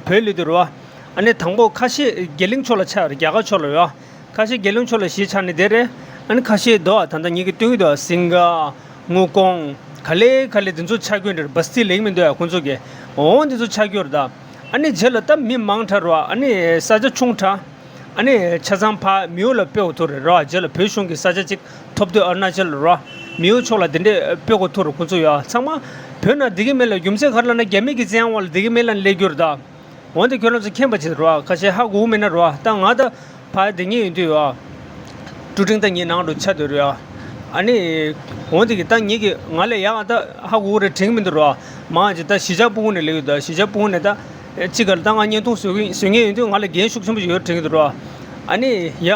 བོད་སླེབས་དུས་རེད་བ། ཨ་ནི་དང་པོ་ཁ་ཤས་རྒྱ་གླིང་ཕྱོགས་ལ་ཆགས་རེད། རྒྱ་གར་ཕྱོགས་ལ་ཡོད། ཁ་ཤས་རྒྱ་གླིང་ཕྱོགས་ལ་གཞིས་ཆགས་ནས་བསྡད་རེད། ཨ་ནི་ཁ་ཤས་འདུག་ད་ལྟ་ངེད་ཀྱི་སྟོན་གྱི་འདུག་སིང་ག་སྔོ་ཀོང་ག་ལེ་ག་ལེ་དེ་ཚོ་ཆགས་ཀྱི་ཡོད་རེད། བ་སི་ཏི་ལེགས་མི་འདུག་ཡ་ཁོང་ཚོ་གི། འོ་འདི་ཚོ་ཆགས་ཀྱི་ཡོད་རེད་ད། ཨ་ནི་རྗེས་ལ་ད་མི་མང་དྲགས་རེད་བ། ཨ་ནི་ས་ཆ་ཆུང་དྲགས། ཨ་ནི་ཆ་ཚང་ཕ་མིའུ་ལ་སྤེལ་དགོས་ཐུག་རེད་རོ། རྗེས་ལ་བོད་གཞུང་གི་ས་ཆ་གཅིག་ཐོབ་དུས་ཨ་རུ་ན་ཅལ་རོ། མིའུ་ཕྱོགས་ལ་དེ་འདྲས་སྤེལ་དགོས་ཐུག་རེད། ཁོང་ཚོ་ཡོད་ཚང་མ་བོད་ནང་བསྡད་ཀྱི་མེད་ལ། རྒྱུ་མཚན་ག་རེ་ལབ་ན་རྒྱ་མི་གི་བཙན་དབང་འོག་ལ་བསྡད་ཀྱི་མེད་ལ་ནི་སླེབས་རྒྱུ་རེད་ད། འོན་ཏེ་ཁྱོད་རང་ཚོ་མཁྱེན་པ་བྱེད་རོགས། ཁ་ཤས་ཧ་གོ་གི་མེད་ན་རོགས། ད་ང་ད་ཕར་དེ་ཉིད་ཡིན་དུས་ཡོད། ཀྲུ་ཀྲིང་ད་ངའི་ནང་དུ་ཆ་དོད་རེད་ཨ། ཨ་ནི་འོན་ཏེ་གི་ད་ངེད་ཀྱི་ང་ལས་ཡག་ད་ཧ་གོ་གི་རེད་དྲན་གི་མི་འདུག་རོགས། མང་ཆེ་ད་གཞིས་ཆགས་སྤུ་གུ་ནས་སླེབས་ཡོད། ད་གཞིས་ཆགས་སྤུ་གུ་ནས་ད་གཅིག་ག་ལ་ད་ང་བརྙན་ཐུང་བཟོ་གི་བཟོ་མཁན་ཡིན་དུས་ང་ལ་འགན་ཤུགས་ཆེན་པོ་ཞིག་ཡོད་དྲན་གི་འདུག་རོགས། ཨ་ནི་ཡ་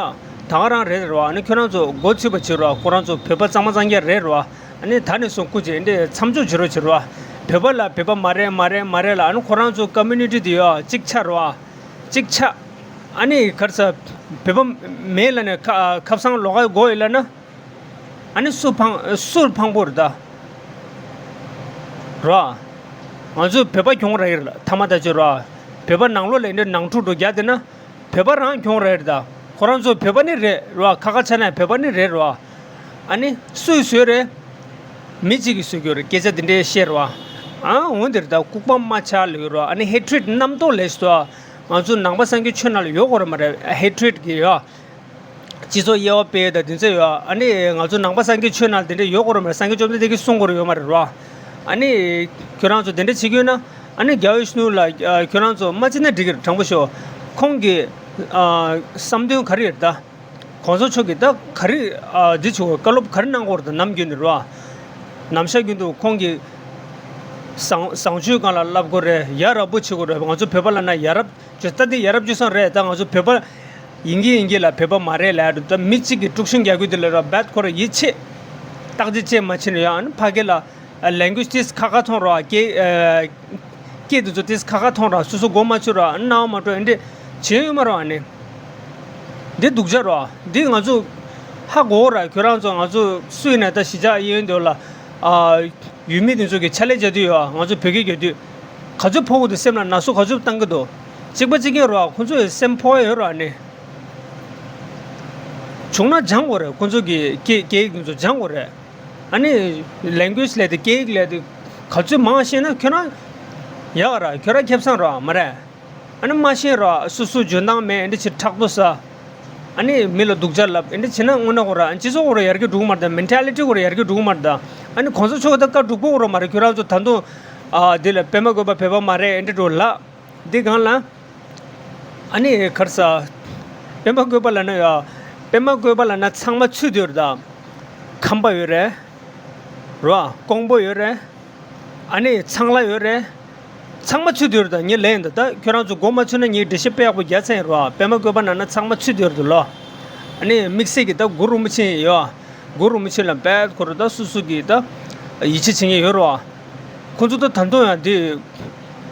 ད་ག་རང་རེད་རོགས། ཨ་ནི་ཁྱོད་རང་ཚོ་མགོ་ཚོས་པ་བྱེད་རོགས། ཁོ་རང་ཚོ་བོད་པ་གཙང་མ་གཙང་རྐྱང་རེད་རོགས། ཨ་ནི་ད་ནས་བཟུང་སྐུ་མཁྱེན་འདི་མཚམས་འཇོག་བྱེད་རོགས་བྱེད་རོགས། བོད་པ་ལ་བོད་པ་མ་རེད་མ་རེད་མ་རེད་ལ། ཨ་ནི་ཁོ་རང་ཚོ་ཀོ་མུ་ནི་ཊི་དེ་ཡོད་གཅིག་ཆགས་རོགས། གཅིག་ཆགས། ཨ་ནི་ག་རེ་ཟ། བོད་པ་མེད་ལ་ནས་ཁ་ཁབ་སང་ལོག་ག་དགོས་ཡོད་ལ་ན། ཨ་ནི་སུ་ཕང་སུར་ཕང་པོ་རེད་ད། རོ། ང་ཚོ་བོད་པ་གྱོང་རག་གི་རེད་ལ་ཐ་མ་ད་ཅི་རོ། བོད་པ་ནང་ལོགས་ལ་འདི་ནང་འཁྲུག་འགྲོ་རྒྱག་དེ་ན། བོད་པ་རང་གྱོང་རེད་ད། ཁོ་རང་ཚོ་བོད་པ་ནི་རེད་རོ། ཁ་ཁ་ཆ་ན་བོད་པ་ནི་རེད་རོ། ཨ་ནི་སུས་བཟོས་རེད། མི་གཅིག་གིས་བཟོས་རྒྱུ་རེད། སྐད་ཆ་འདི་འདྲའི་བཤད་རོ། ཨ་འོན་ཏེ་རེད་ད། ལྐུགས་པ་མ་ཆགས་ལོས་རོ། ཨ་ནི་ཧེ་ཊི་རེ་ཊི་རྣམ་རྟོག་ལས་སུ། ང་ཚོ་ནང་པ་སངས་རྒྱས་ཆོས་ནང་ལ་ཡོད་དགོས་རེད་མ་རེད། ཧེ་ཊི་རེ་ཊི་གི་ཡོད། སྤྱི་ཚོགས་དབྱེ་བ་སྤེལ་ཡས་དང་དེ་ཚོ་ཡོད། ཨ་ནི་ང་ཚོ་ནང་པ་སངས་རྒྱས་ཆོས་ནང་དེ་འདྲ་ཡོད་དགོས་རེད་མ་རེད། སངས་རྒྱས་བཅོམ་ལྡན་འདས་ཀྱིས་གསུང་དགོས་རེད་ཡོད་མ་རེད་རོ། ཨ་ནི་ཁྱོད་རང་ཚོ་དེ་འདྲ་བྱེད་ཀྱི་ཡོད་ན། ཨ་ནི་རྒྱལ་བ་ཡིད་བཞིན་ནོར་བུ་ལགས་ཁྱོད་རང་ཚོ་མ་བྱེད་ན་འགྲིག་གི་རེད། དྲང་པོ་ཤོད། ཁོང་གིས་བསམ་དོན་ག་རེ་ཡོད་ད། གོང་ས་མཆོག་གིས་ད་ག་རེ་འདི་བྱེད་དགོས། བཀའ་སློབ་ག་རེ་གནང་དགོས་རེད་ད། ནམ་རྒྱུན་ནས་རོ། ནམ་ཞག་རྒྱུན་དུ་ཁོང་གིས་བཟང་བཟང་སྤྱོད་སྒང་ལ་བསླབ་དགོས་རེད། ཡ་རབས་པོ་བྱེད་དགོས་རེད། ང་ཚོ་བོད་པ་ལབ་ན་ཡ་རབས། ཅོ་ད་འདི་ཡ་རབས་སྤྱོད་བཟང་རེད། ད་ང་ཚོ་བོད་པ་ཡིན་གྱི་ཡིན་གྱི་ལ་བོད་པ་མ་རེད་ལབ་ཡ་འདུག་ད་མི་གཅིག་གིས་དཀྲུག་ཤིང་རྒྱག་རྒྱུ་དེ་ལ་ར་རྦད་ཁོ་ར་ཡིད་ཆེས། བརྟག་དཔྱད་བྱས་མ་བྱས་ན་ཡང་ཨ་ནི་ཕ་གི་ལ་ལེང་གུ་ཨེ་ཇི་ཏིས་ཁ་ཁ་མཐོང་རོགས། སྐད་སྐད་དེ་ཚོ་ཏིས་ཁ་ཁ་མཐོང་རོགས། སོ་སོ་མགོ་མ་ཚོས་རོགས། རྣ་བ་མ་སྤྲོད། ཨ་འདྲས་བྱས་ཡོད་མ་རོགས། ཨ་ནི་འདི་སྡུག་ཅག་རོགས། འདི་ང་ཚོ་ཧ་གོ་ར། ཁྱོད་རང་ཚོ་ང་ཚོ་སུ་ཡིན་ན་ད་གཞིས་ཆགས་ཡིན་འདོད་ལ། ཨ། ཡུལ་མི་དེ་ཚོ་གི་ཕྱག་ལས་བྱ་དུས་ཡོད། ང་ཚོ་བོད་སྐད་རྒྱག་དུས་ག་ཚོད་ཕོག་གི་འདུག་སེམས་ལ་ན་ཟུག་ག་ཚོད་བཏང་གི་འདུག་གཅིག་པ་གཅིག་རྐྱང་རོགས། ཁོང་ཚོ་ཡི་སེམས་ཕོག་ཡ་ཡོད་རོགས། ཨ་ནི་བྱུང་ན་སྦྱང་དགོས་རེད། ཁོང་ཚོ་གི་སྐད་སྐད་ཡིག་དེ་ཚོ་སྦྱང་དགོས་རེད། ཨ་ནི་ལེང་གུ་ཨེ་ཇི་ལབ་དེ་སྐད་ཡིག་ལབ་དེ་ག་ཚོད་མང་ཤེས་ན་ཁྱོད་རང་ཡག་ར། ཁྱོད་རང་ཁེ་བཟང་རོགས་མ་རེད། ཨ་ནི་མ་ཤེས་རོགས། སོ་སོ་འཇོན་ཐང་མེད། ཨ་འདྲ་ཅིག་ཕྲག་དོག་ཟ། ཨ་ནི་མི་ལ་སྡུག་ཅག་ལབ། ཨ་འདྲ་བྱས་ན་དངོས་གནས་ཁོ་ར་སྤྱི་ཚོགས་ཁོ་ར་ཡར་རྒྱས་འགྲོ་གི་མ་རེད་ད། མེན་ཊེ་ལི་ཊི་ཁོ་ར་ཡར་རྒྱས་འགྲོ་གི་མ་རེད་ད། ཨ་ནི་གོང་ས་མཆོག་ད་བཀའ་སྒྲུབ་པོ་ཁོ་ར་མ་རེད། ཁྱོད་རང་ཚོ་ད་དུང་ཨ་དེ་ལ་པདྨ་བཀོད་པ་བོད་པ་མ་རེད་ཨ་འདྲ་འགྲོ་ལབ། འདི་གང་ལ། ཨ་ནི་ག་རེ་ཟ། པདྨ་བཀོད་པ་ལབ་ན་ཡ། པདྨ་བཀོད་པ་ལབ་ན་ཚང་མ་ཚུད་དེ་ཡོད་རེད་ད། ཁམས་པ་ཡོད་རེད། རོ། ཀོང་པོ་ཡོད་རེད། ཨ་ནི་ཚང་ལ་ཡོད་རེད། ཚང་མ་ཚུད་དེ་ཡོད་རེད་ད། ངས་ལན་ཡིན་ད། ད་ཁྱོད་རང་ཚོ་མགོ་མ་ཚོས་ན་ངས་འགྲེལ་བཤད་དཔེ་ཡག་པོ་རྒྱག་ཚར་ཡིན་རོ། པདྨ་བཀོད་པ་ལབ་ན་ཚང་མ་ཚུད་དེ་ཡོད་རེད་ལོ། ཨ་ནི་དམིགས་བསལ་གྱི་ད་གུ་རུ་རིན་པོ་ཆེ་ཡོད། གུ་རུ་རིན་པོ་ཆེ་ལ་རྦད་ཁོ་ར་ད་སོ་སོ་གི་ད་ཡིད་ཆེས་བྱེད་མཁན་ཡོད་རོ། ཁོ་ཚོ་ད་ད་དུང་ཡང་དེ་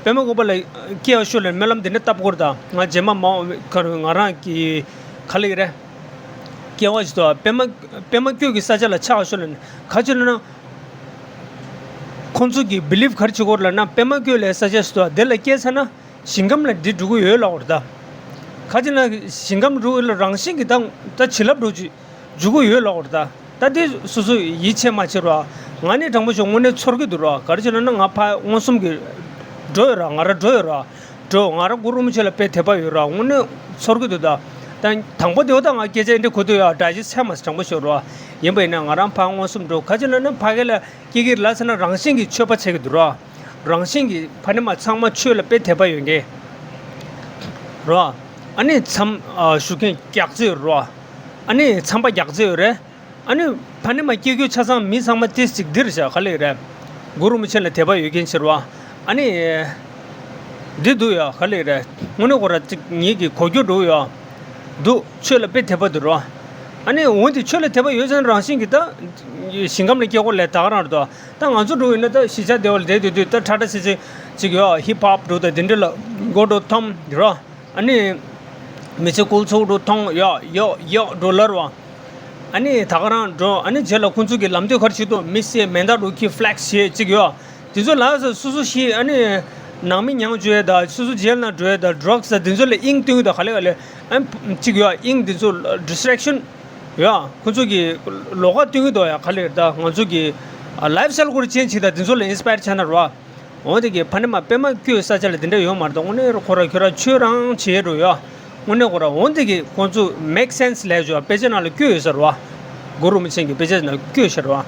པདྨ་བཀོད་པ་ལ་སྐྱེ་བ་ཤོར་ལ་སྨོན་ལམ་དེ་འདྲ་བཏབ་དགོས་རེད་ད། ང་རྗེས་མ་མ་འོངས་ཁར་ང་རང་གི་ག་ལ་ཡིན་རེད། སྐྱེ་བ་ཞིག་ཏུ་པདྨ་པདྨ་བཀོད་ཀྱི་ས་ཆ་ལ་ཆགས་ཤོར་ལ་ག་ཅི་ལ་ན། ཁོང་ཚོ་གི་བི་ལིབ་ག་རེ་བྱེད་དགོས་རེད་ལབ་ན། པདྨ་བཀོད་ལ་ས་ཆ་ཞིག་ཏུ་དེ་ལ་སྐྱེས་ཚར་ན། ཞིང་ཁམས་ལ་འདི་འགྲོ་གི་ཡོད་ལབ་པ་རེད་ད། ག་ཅི་ན་ཞིང་ཁམས་འགྲོ་གི་ལ་རང་བཞིན་གྱི་ད་ད་བྱིན་རླབས་འགྲོ་གི་འགྲོ་གི་ཡོད་ལབ་པ་རེད་ད། ད་འདི་སོ་སོ་ཡིད་ཆེས་མ་བྱེད་རོགས། ང་ནི་དྲང་པོ་ཞུ་དངོས་གནས་ཚོར་གི་འདུག་རོགས། ག་རེ་བྱས་ན་ན་ང་ཕ་མངོན་སུམ་གྱི་འགྲོ་ཡོད་རོགས། ང་རང་འགྲོ་ཡོད་རོགས། འགྲོ་ང་རང་གུ་རུ་རིན་པོ་ཆེ་ལ་དཔེ་དད་པ་ཡོད་རོགས། དངོས་གནས་ཚོར་གི་འདུག་ད། ད་དང་པོ་དེ་བ་ད་ང་སྐད་ཆ་འདི་གོ་དུས་ཡ་སྒྲ་ཇི་ཚད་མ་དྲང་པོ་ཞུ་རོགས། ཡིན་པ་ཡིན་ན་ང་རང་ཕ་མངོན་སུམ་འགྲོ་ག་ཅི་ན་ན་ཕ་གི་ལ། སྐྱེ་གི་ལ་ཟེར་ན་རང་བཞིན་གྱི་ཆོས་པ་བྱེད་ཀྱི་འདུག་རོ། རང་བཞིན་གྱི་ཕ་ནི་མ་ཚང་མ་ཆོས་ལ་དཔེ་དད་པ་ཡོད་མཁན། རོ། ཨ་ནི་མཚམས་ཨ་ཞུ་མཁན་རྒྱག་རྩེ་ཡོད་རོ། ཨ་ནི་མཚམས་པ་རྒྱག་རྩེ་ཡོད་རེད། ཨ་ནི་ཕ་ནི་མ་སྐྱེ་རྒྱུ་ཆ་ཚང་མི་ཚང་མ་ཏིས་ཅིག་འདིར་བཞག་ག་ལེ་རེད། གུ་རུ་རིན་པོ་ཆེ་ལ་དད་པ་ཡོད་མཁན་ཕྱིར་རོ། ཨ་ནི། འདི་འདུག་ཡ་ག་ལེ་རེད། དངོས་གནས་ཁོ་ར་ཅིག་ངེད་ཀྱི་གོ་རྒྱུ་འགྲོ་ཡ། འདུག་ཆོས་ལ་དཔེ་དད་པ་འདུག་རོ། ཨ་ནི་འོན་ཏེ་ཆོས་ལ་དད་པ་ཡོད་ཙང་རང་བཞིན་གྱིས་ད། ཞིང་ཁམས་ལ་སྐྱེ་སྐོར་ལས་ད་ག་རང་རེད་དོ། ད་ང་ཚོ་འགྲོ་ཡིན་ན་ད་གཞིས་ཆགས་སྡེ་བ་ལ་བསྡད་དུས་དུས་ད་ཁྲ་ཁྲ་ཆི་ཆི་ཅིག་ཡོད། ཧིབ་ཧོབ་འགྲོ་ད་དེ་འདྲ་ལ་མགོ་འགྲོ་འཐོམ་འདི་རོ། ཨ་ནི། མི་ཚེ་ཀུལ་ཚུགས་འགྲོ་ཐོང་ཡོ་ཡོ་ཡོ་འགྲོ་ལར་བ། ཨ་ནི་ད་ག་རང་འགྲོ། ཨ་ནི་རྗེས་ལ་ཁོང་ཚོ་གི་ལམ་སྟོན་ག་རེ་བྱེད་དོ། མི་སེ་མེ་མདའ་འགྲོ་ཁྱི་ཕི་ལེག་སི་བྱེད་ཅིག་ཡོད། དེ་ཚོ་ལ་སོ་སོ་སོ་ཤི། ཨ་ནི་ནང་མི་མྱང་བཅོས་ད། སོ་སོ་ཇེལ་ནང་འགྲོ་ད། ཌྲག་སི་ད། དེ་ཚོ་ལ་དབྱིངས་སྟོན་གི་ད་ག་ལེ་ག་ལེ། ཨ་ནི་ཅིག་ཡོད། དབྱིངས་དེ་ཚོ་ཌི་སི་ཊེག་ཤན་ཡོད། ཁོང་ཚོ་གི་ལོགས་ཀ་སྟོན་གི་ད་ཡ་ག་ལེ་ད། ང་ཚོ་གི་ལའིཕ་སི་ཊའིལ་སྐོར་ཅན་ཅིག་ད། དེ་ཚོ་ལ་ཨིན་སི་པ་ཡར་བྱས་ན་རོ། འོན་ཏེ་གི་ཕ་ནི་མ་པད་མ་བཀོད་ས་ཆ་ལ་དེ་འདྲ་ཡོད་མ་རེད་ད། དངོས་གནས་ཁོ་ར་ཁྱོད་ར་ཆོས་རང་བྱེད་འགྲོ་ཡོད། དངོས་གནས་ཁོ་ར་འོན་ཏེ་གི་ཁོང་ཚོ་make sense ལས་བྱོས་དཔེ་ཆ་ནང་ལ་བཀོད་ཡོད་ཟེར་བ། གུ་རུ་རིན་པོ་ཆེ་གི་དཔེ་ཆ་ནང་བཀོད་ཟེར་བ།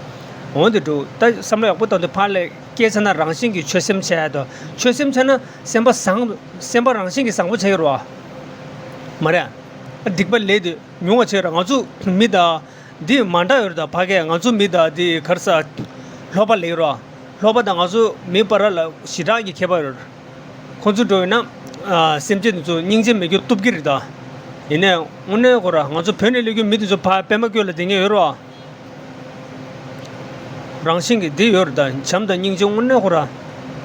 འོན་ཏེ་འགྲོ་ད་བསམ་བློ་ཡག་པོ་བཏང་དུས་ཕར་ལས་སྐད་ཆ་ན་རང་བཞིན་གྱི་ཆོད་སེམས་བྱས་ཡ་དང་ཆོད་སེམས་བྱས་ན་སེམས་པ་བཟང་སེམས་པ་རང་བཞིན་གྱི་བཟང་པོ་ཆགས་ཡོད་རེད་བ། མ་རེད། སྡིག་པ་ལས་དེ་ཉུང་བ་བྱས་ར་ང་ཚོ་མི་དང་། འདི་མ་འདྲ་ཡོད་རེད་ད་ཕ་གིའི་ང་ཚོ་མི་དང་འདི་ག་རེ་ཟ། ལྷོ་པ་ལེགས་རོ། ལྷོ་པ་དང་ང་ཚོ་མི་བར་ལ་ཞེ་དྲག་གི་ཁྱད་པར་ཡོད་རེད། ཁོང་ཚོ་འགྲོ་ཡོད་ན། ཨ། སེམས་ཅན་དེ་ཚོ་སྙིང་རྗེ་མེད་རྒྱུ་གཏུབ་ཀྱི་རེད་ད། ཡིན་ནའི་དངོས་གནས་ཁོ་ར་ང་ཚོ་བོད་ནས་སླེབས་རྒྱུ་མི་དེ་ཚོ་ཕ་པད་མ་བཀོད་ལ་བསྡད་མཁན་ཡོད་རེད་བ། རང་བཞིན་གྱི་འདི་ཡོད་རེད་ད་བྱམས་དང་སྙིང་རྗེ་དངོས་གནས་ཁོ་ར།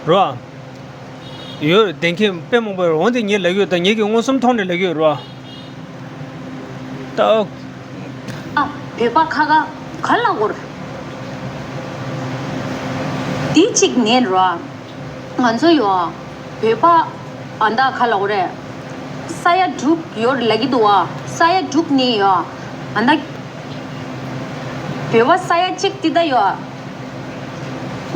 རེད་བ། ཡོད་རེད་བདེན་མཁན་དཔེ་མང་པོ་ཡོད་རེད་འོན་ཏེ་ངས་ལབ་ཀྱི་ཡོད་ད་ངེད་ཀྱི་མངོན་སུམ་ཐོག་ནས་ལབ་ཀྱི་ཡོད་རེད་བ། ད། ཨ། བོད་པ་ཁ་ཁ་ག་ལ་གོར། འདི་གཅིག་ནས་ར། ང་ཚོ་ཡོ། བོད་པ་ཨ་མདའ་ཁ་ལ་གོ་རེད། ས་ཡ་དྲུག་ཡོད་ལ་གི་འདུག་བ། ས་ཡ་དྲུག་ནས་ཡོ། ཨ་མདའ། བོད་པ་ས་ཡ་གཅིག་དེ་ད་ཡོ།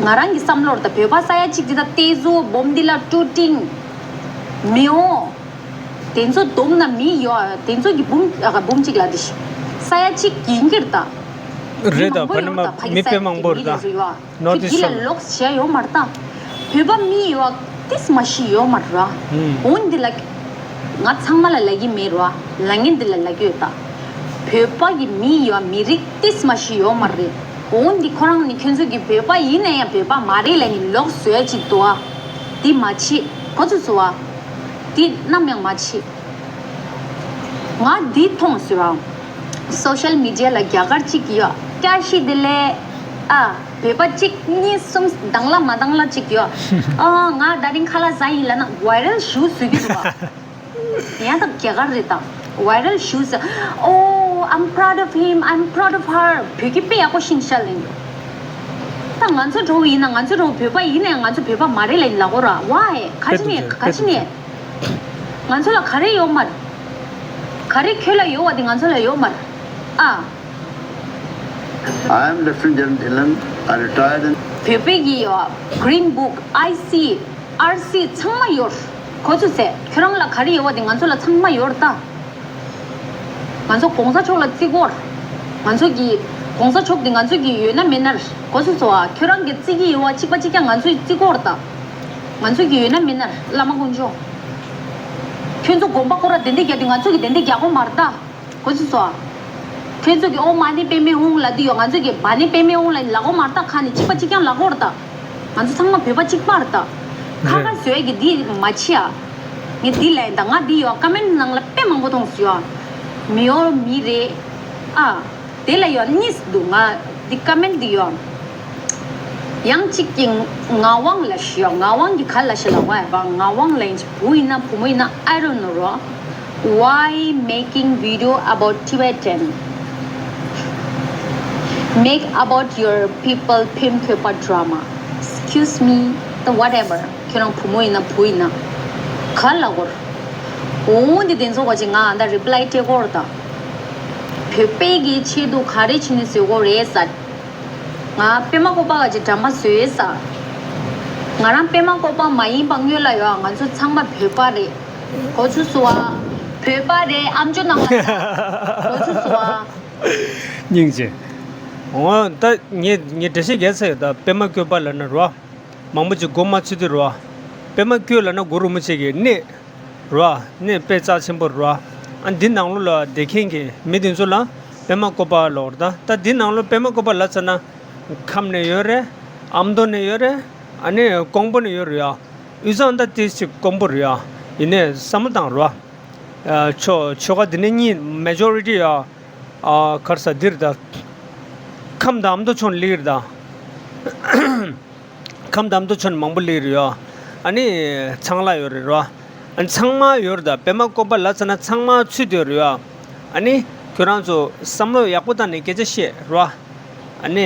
ང་རང་གི་བསམ་བློར་ད་བོད་པ་ས་ཡ་གཅིག་དེ་ད་ཏེ་ཟོ་སྦོམ་དི་ལ་ཀྲུ་ཀྲིང་། མི་འོ། དེ་ཚོ་བསྡོམས་ན་མི་ཡོད་དེ་ཚོ་གི་འབུམ་ཨ་འབུམ་གཅིག་ལ་དེ་ཤི། ས་ཡ་གཅིག་ཡིན་གྱི་རེད་ད། རེད་ད་བར་ན་མ་མི་དཔེ་མང་པོ་རེད་ད། North East ལ་ལོགས་བྱས་ཡོད་མ་རེད་ད། བོད་པ་མི་ཡོད་ཏིས་མ་ཤི་ཡོད་མ་རེད་ར། འོན་འདི་ལ་ང་ཚང་མ་ལ་ལབ་ཀྱི་མེད་ར། ལབ་ངན་འདི་ལ་ལབ་ཀྱི་ཡོད་ད། བོད་པ་གི་མི་ཡོད་མི་རིགས་ཏིས་མ་ཤི་ཡོད་མ་རེད། འོན་འདི་ཁོ་རང་ནི་ཁྱོད་ཚོ་གི་བོད་པ་ཡིན་ན་ཡང་བོད་པ་མ་རེད་ལབ་ནི་ལོགས་བཟོས་ཅིག་འདུག་ཨ། འདི་མ་བྱེད་གོ་ཚོད་བཟོ་ཨ། འདི་ནམ་ཡང་མ་བྱེད། ང་འདི་མཐོང་ཟེར་བ། སོ་ཤལ་མི་ཌི་ཡ་ལ་རྒྱ་གར་གཅིག་ཡོད་བཀྲ་ཤིས་བདེ་ལེགས། ཨ། བོད་པ་གཅིག་གཉིས་གསུམ་དང་ལ་མ་དང་ལ་གཅིག་ཡོད། ཨ། ང་ད་རིང་ཁ་ལག་ཟ་ཡིན་ལབ་ན་ཝའི་རལ་ཞུ་བཟོ་གི་འདུག་བ། ཡང་ད་རྒྱ་གར་རེད་ད། ཝའི་རལ་ཞུ་ཟེར། Oh, I'm proud of him, I'm proud of her. བོད་སྐད་དཔེ་ཡག་པོ་ཤེས་ཤག་ལབ་ཀྱི་འདུག་ད་ང་ཚོ་འདྲ་བོ་ཡིན་ན་ང་ཚོ་འདྲ་བོ་བོད་པ་ཡིན་ན་ཡང་ང་ཚོ་བོད་པ་མ་རེད་ལབ་ལབ་དགོས་ར་ཝའི་ག་ཅི་ནས་ག་ཅི་ནས། ང་ཚོ་ལ་ག་རེ་ཡོད་མ་རེད། ག་རེ་ཁྱོད་ལ་ཡོད་བ་དེ་ང་ཚོ་ལ་ཡོད་མ་རེད། ཨ། I am Lieutenant General Dhillon. I retired in བོད་པའི་གི་ཡོད། Green Book, I C, R C ཚང་མ་ཡོད། གོ་ཚོད་ཟེར། ཁྱོད་རང་ལ་ག་རེ་ཡོད་བ་དེ་ང་ཚོ་ལ་ཚང་མ་ཡོད་ད། ང་ཚོ་གོང་ས་མཆོག་ལ་བརྩི་གོ་ར། ང་ཚོ་གི་གོང་ས་མཆོག་དེ་ང་ཚོ་གི་ཡོད་ན་མེད་ན་ར། གོ་ཚོད་ཚོ་ཨ། ཁྱོད་རང་གི་བརྩི་གི་ཡོད་བ་གཅིག་པ་གཅིག་རྐྱང་ང་ཚོས་བརྩི་གོ་ར་ད། ང་ཚོ་གི་ཡོད་ན་མེད་ན་ར་བླ་མ་དཀོན་མཆོག་ཁྱོད་ཚོ་དགོན་པ་སྐོར་ར་དེ་འདྲས་རྒྱག་དུས་ང་ཚོ་གི་དེ་འདྲས་རྒྱག་གོ་མ་ར་ད། གོ་ཚོད་ཚོ་ཨ། ཁྱོད་ཚོ་གི་ཨོཾ་མ་ཎི་པདྨེ་ཧཱུྃ་ལབ་དུས་ཡོད་ང་ཚོ་གི་བ་ཎི་པདྨེ་ཧཱུྃ་ལབ་ལབ་གོ་མ་ར་ད། ཁ་ནས་གཅིག་པ་གཅིག་རྐྱང་ལབ་གོ་ར་ད། ང་ཚོ་ཚང་མ་བོད་པ་གཅིག་པ་རེད་ད། ཁ་ཁ་རེད། བཟོས་ཀྱི་འདི་མ་བྱེད་ཨ། ངས་འདི་ལབ་ཡིན་ད། ང་འདི་ཡོད་ཀ་མེན་ནང་ལ་དཔེ་མང་པོ་མཐོང་སོང་ཡོད། མི་ཡོད་མི་རེད་ཨ། དེ་ལ་ཡོད་གཉིས་འདུག་ང་འདི་ཀ་མེན་འདི་ཡོད། ཡང་གཅིག་གིས་ངག་དབང་ལ་ཞུ་ཡོད། ངག་དབང་གིས་ག་ལ་ཞུ་ལ་བ་ཡ། ངག་དབང་ལ་ཡིན་གཅིག་བུ་ཡིན་ན་བུ་མོ་ཡིན་ན་I don't know རོ། Why making video about Tibetan? Make about your people Phim Kyöpa drama. Excuse me, the whatever. ཁྱོད་རང་བུ་མོ་ཡིན་ན་བུ་ཡིན་ན། ག་ལ་གོ་ར། འོ་འདི་དེ་ཚོ་ག་ཅིག་ང་ཨ་ད་རི་པ་ལའི་སྤྲད་གོ་ར་ད། བོད་པའི་གི་ཆེད་དུ་ག་རེ་བྱས་ནས་བཟོས་གོ་རེད་ས། ང་པད་མ་བཀོད་པ་ག་ཅིག་འགྲམ་པ་བཟོས་ས། ང་རང་པད་མ་བཀོད་པ་མ་ཡིན་པ་སྔོན་ལ་ཡོད་ང་ཚོ་ཚང་མ་བོད་པ་རེད། གོ་ཚུལ་སོང་ཨ། བོད་པ་རེད་ཨམ་ཅོག་ནང་ལ་ཡོད། གོ་ཚུལ་སོང་ཨ། སྙིང་རྗེ། འོ་ད་ངས་ངས་འགྲེལ་བཤད་རྒྱག་ས་ཡོད་ད་པད་མ་བཀོད་པ་ལབ་ན་རོ། མང་པོ་ཅིག་མགོ་མ་ཚོས་དུས་རོ། པད་མ་བཀོད་ལབ་ན་གུ་རུ་རིན་པོ་ཆེ་གི་གནས། རོ། གནས་དཔེ་རྩ་ཆེན་པོ་རོ། ཨ་འདི་ནང་ལོགས་ལ་བསྡད་མཁན་གྱི་མི་དེ་ཚོ་ལ་པད་མ་བཀོད་པ་ལབ་རེད་ད། ད་འདི་ནང་ལོགས་པད་མ་བཀོད་པ་ལབ་ཚར་ན། ཁམས་ནས་ཡོད་རེད། ཨ་མདོ་ནས་ཡོད་རེད། ཨ་ནི་ཀོང་པོ་ནས་ཡོད་རེད་ཡ། དབུས་གཙང་ད་ཏིས་ཅིག་ཀོང་པོ་རེད་ཡ། ཡིན་ནའི་བསམ་བློ་བཏང་རོ། ཨ་ཆོ་ཆོལ་ཁ་འདི་ནས་གཉིས་མེ་ཇོ་རི་ཊི་ཡ། ཨ་ག་རེ་ཟ་འདི་རེད་ད། ཁམས་དང་ཨ་མདོ་ཕྱོགས་ནས་སླེབས་རེད་ད། ཁམས་དང་ཨ་མདོ་ཕྱོགས་ནས་མང་པོ་སླེབས་རེད་ཡ། ཨ་ནི་ཚང་ལ་ཡོད་རེད་རོ། ཨ་ནི་ཚང་མ་ཡོད་རེད་ད། པད་མ་བཀོད་པ་ལབ་ཚར་ན་ཚང་མ་ཚུད་ཡོད་རེད་ཡ། ཨ་ནི་ཁྱོད་རང་ཚོ་བསམ་བློ་ཡག་པོ་བཏང་ནས་སྐད་ཆ་བཤད་རོ། ཨ་ནི་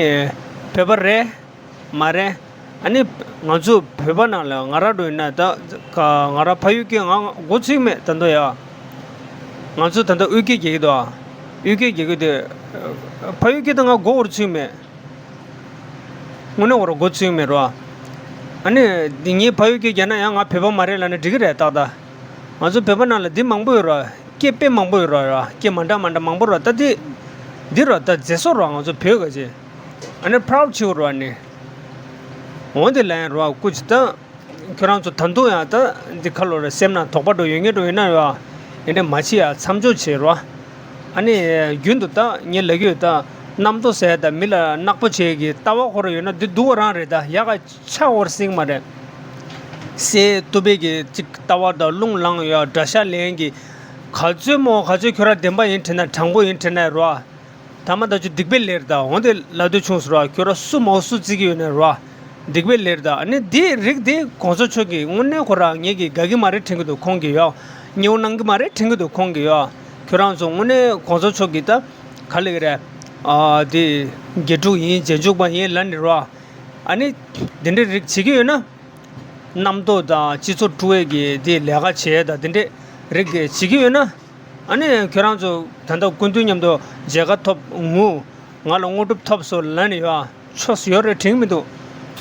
བོད་པ་རེད། མ་རེད། ཨ་ནི་ང་ཚོ་བོད་པ་ནང་ལ་ང་རང་འགྲོ་ཡིན་ན་ད་ང་རང་ཕ་ཡུལ་སྐད་ང་མགོ་ཚོས་མེད་ད་འདོད་ཡ། ང་ཚོ་ད་ལྟ་དབུས་སྐད་རྒྱག་གི་འདུག་ཨ། དབུས་སྐད་རྒྱག་གི་དེ་ཕ་ཡུལ་སྐད་ད་ང་མགོ་བོར་ཚོས་མེད། དངོས་གནས་བོར་མགོ་ཚོས་མེད་རོ། ཨ་ནི་འདི་ངའི་ཕ་ཡུལ་སྐད་རྒྱག་ན་ཡང་ང་བོད་པ་མ་རེད་ལབ་ན་འགྲིག་གི་རེད་ཏག་ཏག་ང་ཚོ་བོད་པ་ནང་ལ་འདི་མང་པོ་ཡོད་རོ། སྐད་དཔེ་མང་པོ་ཡོད་ར་ར། སྐད་མ་འདྲ་མ་འདྲ་མང་པོ་ར། ད་འདི་འདི་ར་ད་མཛེས་སོ་ར། ང་ཚོ་བོད་ག་ཅེ་ཨ་ནི་proud་ཆེ་བོ་ར་ནི། འོན་ཏེ་ལན་ར་སྐུ་ཅི་ད། ཁྱོད་རང་ཚོ་ད་དུང་ཡང་ད་འདི་ཁ་ལོ་ར་སེམས་ན་དོགས་པ་འགྲོ་ཡོད་ངེས་འགྲོ་ཡོད་ན་ཡ། ཨེ་འདྲ་མ་བྱེད་ཡ། མཚམས་འཇོག་བྱེད་ར། ཨ་ནི་རྒྱུན་དུ་ད་ངས་ལབ་ཀྱི་ཡོད། ད་རྣམ་རྟོག་ཟེར་ད་མི་ལ་ནག་པོ་བྱེད་ཀྱི་ལྟ་བ་ཁོ་ར་ཡོད་ན་འདི་སྡུག་པ་རང་རེད། ད་ཡག་ག་ཆ་བོར་སྲིང་མ་རེད། སེ་ཏུ་པེ་གི་ཅིག་ལྟ་བ་ད་རླུང་ལངས་ཡ། དགྲ་ཤ་ལེན་གྱི་ག་ཚོད་མོ་ག་ཚོད་ཁྱོད་ར་བདེན་པ་ཡིན་དྲན་ན་དྲང་པོ་ཡིན་དྲན་ན་ར། ཐ་མ་ད་ཆུ་སྡིག་པའི་ལས་རེད་ད། འོན་ཏེ་ལབ་དུས་ཆུང་སུ་ར། ཁྱོད་ར་སུ་མོ་སུ་བརྩི་གི་ཡོད་ན་ར། སྡིག་པའི་ལས་རེད་ད། ཨ་ནི་འདི་རིགས་འདི་གོང་ས་མཆོག་གིས་དངོས་གནས་ཁོ་ར་ངེད་ཀྱི་དགའ་གི་མ་རེད་དྲན་གི་འདུག་ཁོང་གིས་ཡ། སྙེའུ་གནང་གི་མ་རེད་དྲན་གི་འདུག་ཁོང་གིས་ཡ། ཁྱོད་རང་ཚོ་དངོས་གནས་གོང་ས་མཆོག་གིས་ད་ག་ལེ་གི་རེད། ཨ་འདི་དགེ་ཕྲུག་ཡིན། རྗེས་འཇུག་པ་ཡིན་ལབ་ནི་ར། ཨ་ནི་འདི་འདྲའི་རིགས་བྱེད་ཀྱི་ཡོད་ན། རྣམ་རྟོག་དང་སྤྱི་ཚོགས་དཀྲུག་ཡས་ཀྱི་དེ་ལས་ཀ་བྱས་དང་དེ་འདྲས་རིགས་བྱེད་ཀྱི་ཡོད་ན། ཨ་ནི་ཁྱོད་རང་ཚོ་ད་ལྟ་སྐུ་མདུན་མཉམ་དུ་མཇལ་ཁ་ཐོབ་ངུ། ང་ལ་དངོས་གྲུབ་ཐོབ་སོང་ལབ་ནས་ཡོད། ཆོས་ཡོད་རེད་དྲན་མི་འདུག་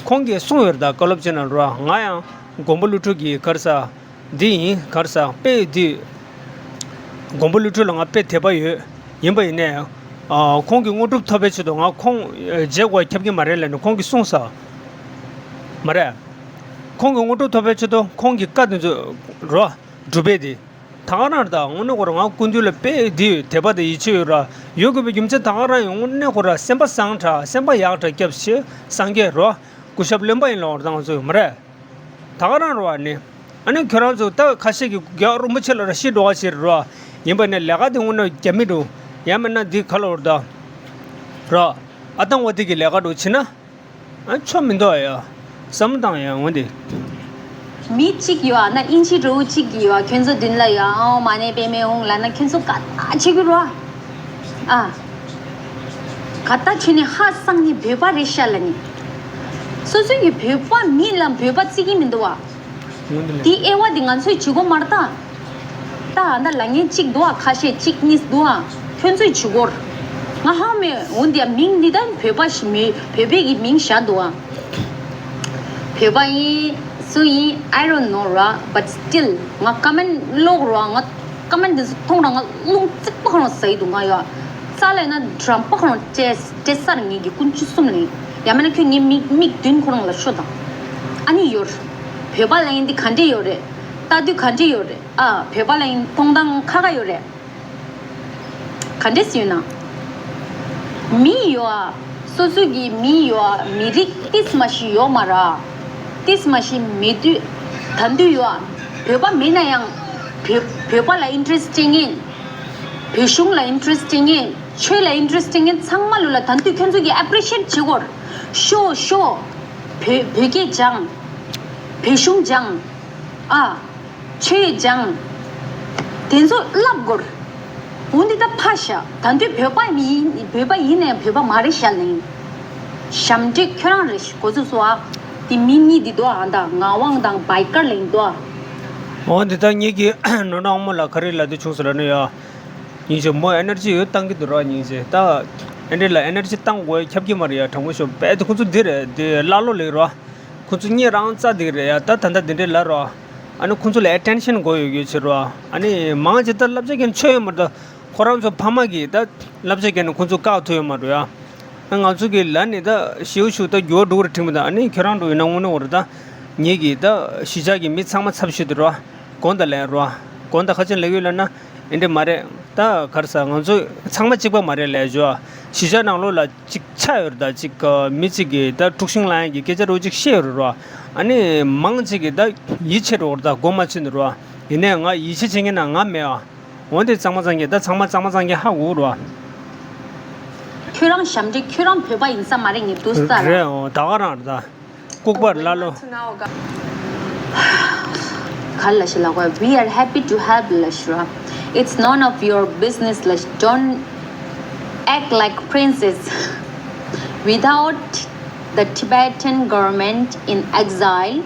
ཁོང་གིས་གསུངས་ཡོད་རེད། ད་བཀའ་སློབ་ཅན་ན་ར། ང་ཡང་མགོན་པོ་ཀླུ་སྒྲུབ་ཀྱི་ག་རེ་ཟ། འདི་ཡིན་ག་རེ་ཟ། དཔེ་འདི། མགོན་པོ་ཀླུ་སྒྲུབ་ལ་ང་དཔེ་དད་པ་ཡོད། ཡིན་པ་ཡིན་ནས། ཨ་ཁོང་གི་དངོས་གྲུབ་ཐོབ་པའི་ཆེད་དུ་ང་ཁོང་མཇལ་དགོས་ཁྱབ་ཀྱི་མ་རེད་ལབ་ནས་ཁོང་གིས་གསུངས་ས། མ་རེད། ཁོང་གི་དངོས་གྲུབ་ཐོབ་པའི་ཆེད་དུ་ཁོང་གི་བཀའ་དེ་ཚོ་རོ། སྒྲུབ་པའི་དེ། ད་ག་རང་རེད། ད་དངོས་གནས་ཁོ་རང་ང་སྐུ་མདུན་ལ་དཔེ་འདི་དད་པ་དང་ཡིད་ཆེས་ཡོད་ར། ཡོད་དགོས་པའི་རྒྱུ་མཚན་ད་ག་རང་ཡོད། དངོས་གནས་ཁོ་ར་སེམས་པ་བཟང་དྲགས། སེམས་པ་ཡག་དྲགས། སྐྱབས་ཆེ་སངས་རྒྱས་རོ། སྐུ་ཞབས་བློན་པོ་ཡིན་ལོག་རེད། ད་ང་ཚོ་ཡོད་མ་རེད། ད་ག་རང་རོ་ཨ་ནི། ཨ་ནི་ཁྱོད་རང་ཚོ་ད་ཁ་ཤས་ཀྱིས་རྒྱལ་བ་རིན་པོ་ཆེ་ལ་ར་ཤི་འགྲོ་བ་ཞིག་རོ། ཡིན་པ་ནས་ལས་ཀ་དེ་དངོས་གནས་རྒྱ་མི་འགྲོ། ཡང་མིན་ན་འདི་ག་ལ་བར་ད། རོ། ཨ་ཏང་བ་དེ་གི་ལས་ཀ་འགྲོ་ཕྱིན་ན། ཨ་ཆོ་མི་འདུག་ཨ་ཡ། བསམ་བློ་བཏང་ཡ་འོན་ཏེ། མི་གཅིག་ཡོད་ཨ་ན་ཨིན་ཇི་འགྲོ་གཅིག་གི་ཡོད་ཨ། ཁྱོད་ཚོ་མདུན་ལ་ཡོད་ཨ། ཨོ་མ་ཎི་པདྨེ་ཧཱུྃ་ལབ་ན་ཁྱོད་ཚོ་ག་ད་བྱེད་གི་རོ་ཨ། ཨ། ག་ད་ཁྱོད་ནི་ཧ་སང་ནི་བོད་པ་རེད་ཤག་ལ་ནི། སོ་སོ་ཡི་བོད་པ་མི་ལ་བོད་པ་བརྩི་གི་མི་འདུག་བ། འདི་དབྱེ་བ་འདི་ང་ཚོས་བྱེད་དགོས་མ་རེད་ད། ད་ཨ་ད་ལ་ངན་གཅིག་འདུག་བ། ཁ་ཤས་གཅིག་གཉིས་འདུག་བ། ཁྱོད་ཚོས་བྱེད་དགོས། ང་ཧ་མེད་འོན་ཏེ་མིང་འདི་ད་བོད་པ་ཞིག་མི་བོད་པའི་གི་མིང་བཞག་འདུག་བ། བོད་པ་ཡིན་སུ་ཡིན། I don't know ར། But still ང་ཀ་མེན་ལོག་ར། ང་ཀ་མེན་འདི་ཚོ་མཐོང་ར་ང་རླུང་རྩིག་པ་གང་ཟ་ཡི་འདུག་ང་ཡ། རྩ་ལས་ན་འགྲམ་པ་གང་སྤྲད་སྤྲད་ས་ར། ངེད་ཀྱི་ཀུན་སྤྱོད་གསུམ་ལས་ཡ་མེད་ན་ཁྱོད་ངའི་མིག་མིག་མདུན་ཁོ་རང་ལ་ཤོད་དང་། ཨ་ནི་ཡོད་ར། བོད་པ་ལ་ཡིན་འདི་ག་འདྲས་ཡོད་རེད། ལྟ་དུས་ག་འདྲས་ཡོད་རེད། ཨ་བོད་པ་ལ་ཡིན་མཐོང་སྟངས་ཁ་ཁ་ཡོད་རེད། ག་འདྲས་ཡོད་ན། མི་ཡོད་ཨ། སོ་སོ་གི་མི་ཡོད་ཨ། མི་རིགས་ཏིས་མ་ཞིག་ཡོད་མ་ར། ཏིས་མ་ཞིག་མེད་དུས་ད་དུས་ཡོད་ཨ། བོད་པ་མེད་ན་ཡང་བོད་བོད་པ་ལ་ཨིན་ཊེ་རེ་སི་ཊི་ཡིན། བོད་གཞུང་ལ་ཨིན་ཊེ་རེ་སི་ཊི་ཡིན། ཆོས་ལ་ཨིན་ཊེ་རེ་སི་ཊི་ཡིན། ཚང་མ་ལོ་ལ་ད་དུས་ཁྱོད་ཚོ་གི་ཨེ་པི་རི་ཤི་ཡེ་ཊི་བྱེད་དགོས། ཤོ་ཤོ། བོད་བོད་སྐད་སྦྱང་། བོད་གཞུང་སྦྱང་། ཨ། ཆོས་སྦྱང་། དེ་ཚོ་བསླབ་དགོས། འོན་ཏེ་ད་ཕ་ཤ་ད་དུས་བོད་པ་ཡིན་བོད་པ་ཡིན་ནའི་བོད་པ་མ་རེད་ཤ་ལེན། ཞབས་འདྲེན་ཁྱོད་རང་རེད་ཤ་གོ་ཚུགས་སོ་ཨ། དེ་མི་གཉིས་འདི་དོ་ཨ་ད་ངག་དབང་དང་བྷའི་ཀར་ལེན་དོ་ཨ། འོན་ཏེ་ད་ངེད་ཀྱི་ནོར་ནག་མོ་ལ་ག་རེ་ལབ་དུས་བྱུང་ཟེར་ལ་ནི་ཡ། སྙིང་རྗེ་མོ་ཨེ་ནར་ཇི་ཡོད་བཏང་གི་འདུག་ར། སྙིང་རྗེ་ད་ཨེ་འདྲེ་ལ་ཨེ་ནར་ཇི་བཏང་དགོས་ཁྱབ་ཀྱི་མ་རེད་ཡ། དྲང་པོ་ཤོད་པས་དེ་ཁོ་ཚོ་འདི་རེད་དེ་ཀླ་ཀློ་ལེགས་ར། ཁོ་ཚོ་གཉིད་རང་རྩ་འདི་རེད་ཡ། ད་ད་ལྟ་འདི་འདྲའི་ལབ་རོགས། ཨ་ནི་ཁོ་ཚོ་ལ་ཨེ་ཊེན་ཤན་དགོས་ཡོད་ཡོད་ཕྱིར་རོ། ཨ་ནི་མང་ཆེ་ད་བསླབ་བྱ་མཁན་ཆོས་ཡོད་མ་རེད། ད་ཁོ་རང་ཚོ་ཕ་མ་གིས་ད་བསླབ་བྱ་མཁན་ཁོ་ཚོ་བཀག་ཐུབ་ཡོད་མ་རེད་ཡ། ཨ་ང་ཚོ་གི་ལ་ནི་ད་ཞེའུ་ཞུ་ད་འགྱུར་བ་འགྲོ་གི་རེད་དྲན་མི་ད། ཨ་ནི་ཁྱོད་རང་འགྲོ་ཡོད་ན་དངོས་གནས་འོ་རེད་ད། ངེད་ཀྱིས་ད་གཞིས་ཆགས་ཀྱི་མི་ཚང་མ་ཚབ་ཞུས་ཏེ་རོ། དགོངས་དག་ལན་རོ། དགོངས་དག་ཁ་ཆེན་ལེགས་ཡོད་ལབ་ན། ཨེ་འདྲ་མ་རེད། ད་ག་རེ་ཟ་ང་ཚོ་ཚང་མ་གཅིག་པ་མ་རེད་ལས་ཞོ། གཞིས་ཆགས་ནང་ལོགས་ལ་གཅིག་ཆགས་ཡོད་རེད་ད། གཅིག་མི་གཅིག་གིས་ད་དཀྲུག་ཤིང་ལངས་ཡག་གི་སྐད་ཆ་རོ་གཅིག་བཤད་ཡོད་རེད་རོ། ཨ་ནི་མང་གཅིག་གིས་ད་ཡིད་ཆེས་འགྲོ་རེད་ད། མགོ་མ་ཚོས་འདུག་རོ། ཡིན་ནའི་ང་ཡིད་ཆེས་བྱེད་མཁན་ན་ང་མེད་ཨ། འོན་ཏེ་གཙང་མ་གཙང་རྐྱང་ད་ཚང་མ་གཙང་མ་གཙང་རྐྱང་ཧ་གོ་རོ། ཁྱོད་རང་ཞབས་འདྲེན་ཁྱོད་རང་བོད་པ་ཡིན་ས་མ་རེད། ངས་འདུག་ས་ར། རེད་འོ་ད་ག་རང་རེད་ད། ལྐུགས་པར་ཀླ་ཀློ། ག་ལ་ཤི་ལ་གོ We are happy to help ལ་ཤི་ར། It's none of your business ལ་ཤི། Don't act like princess. Without the Tibetan government in exile,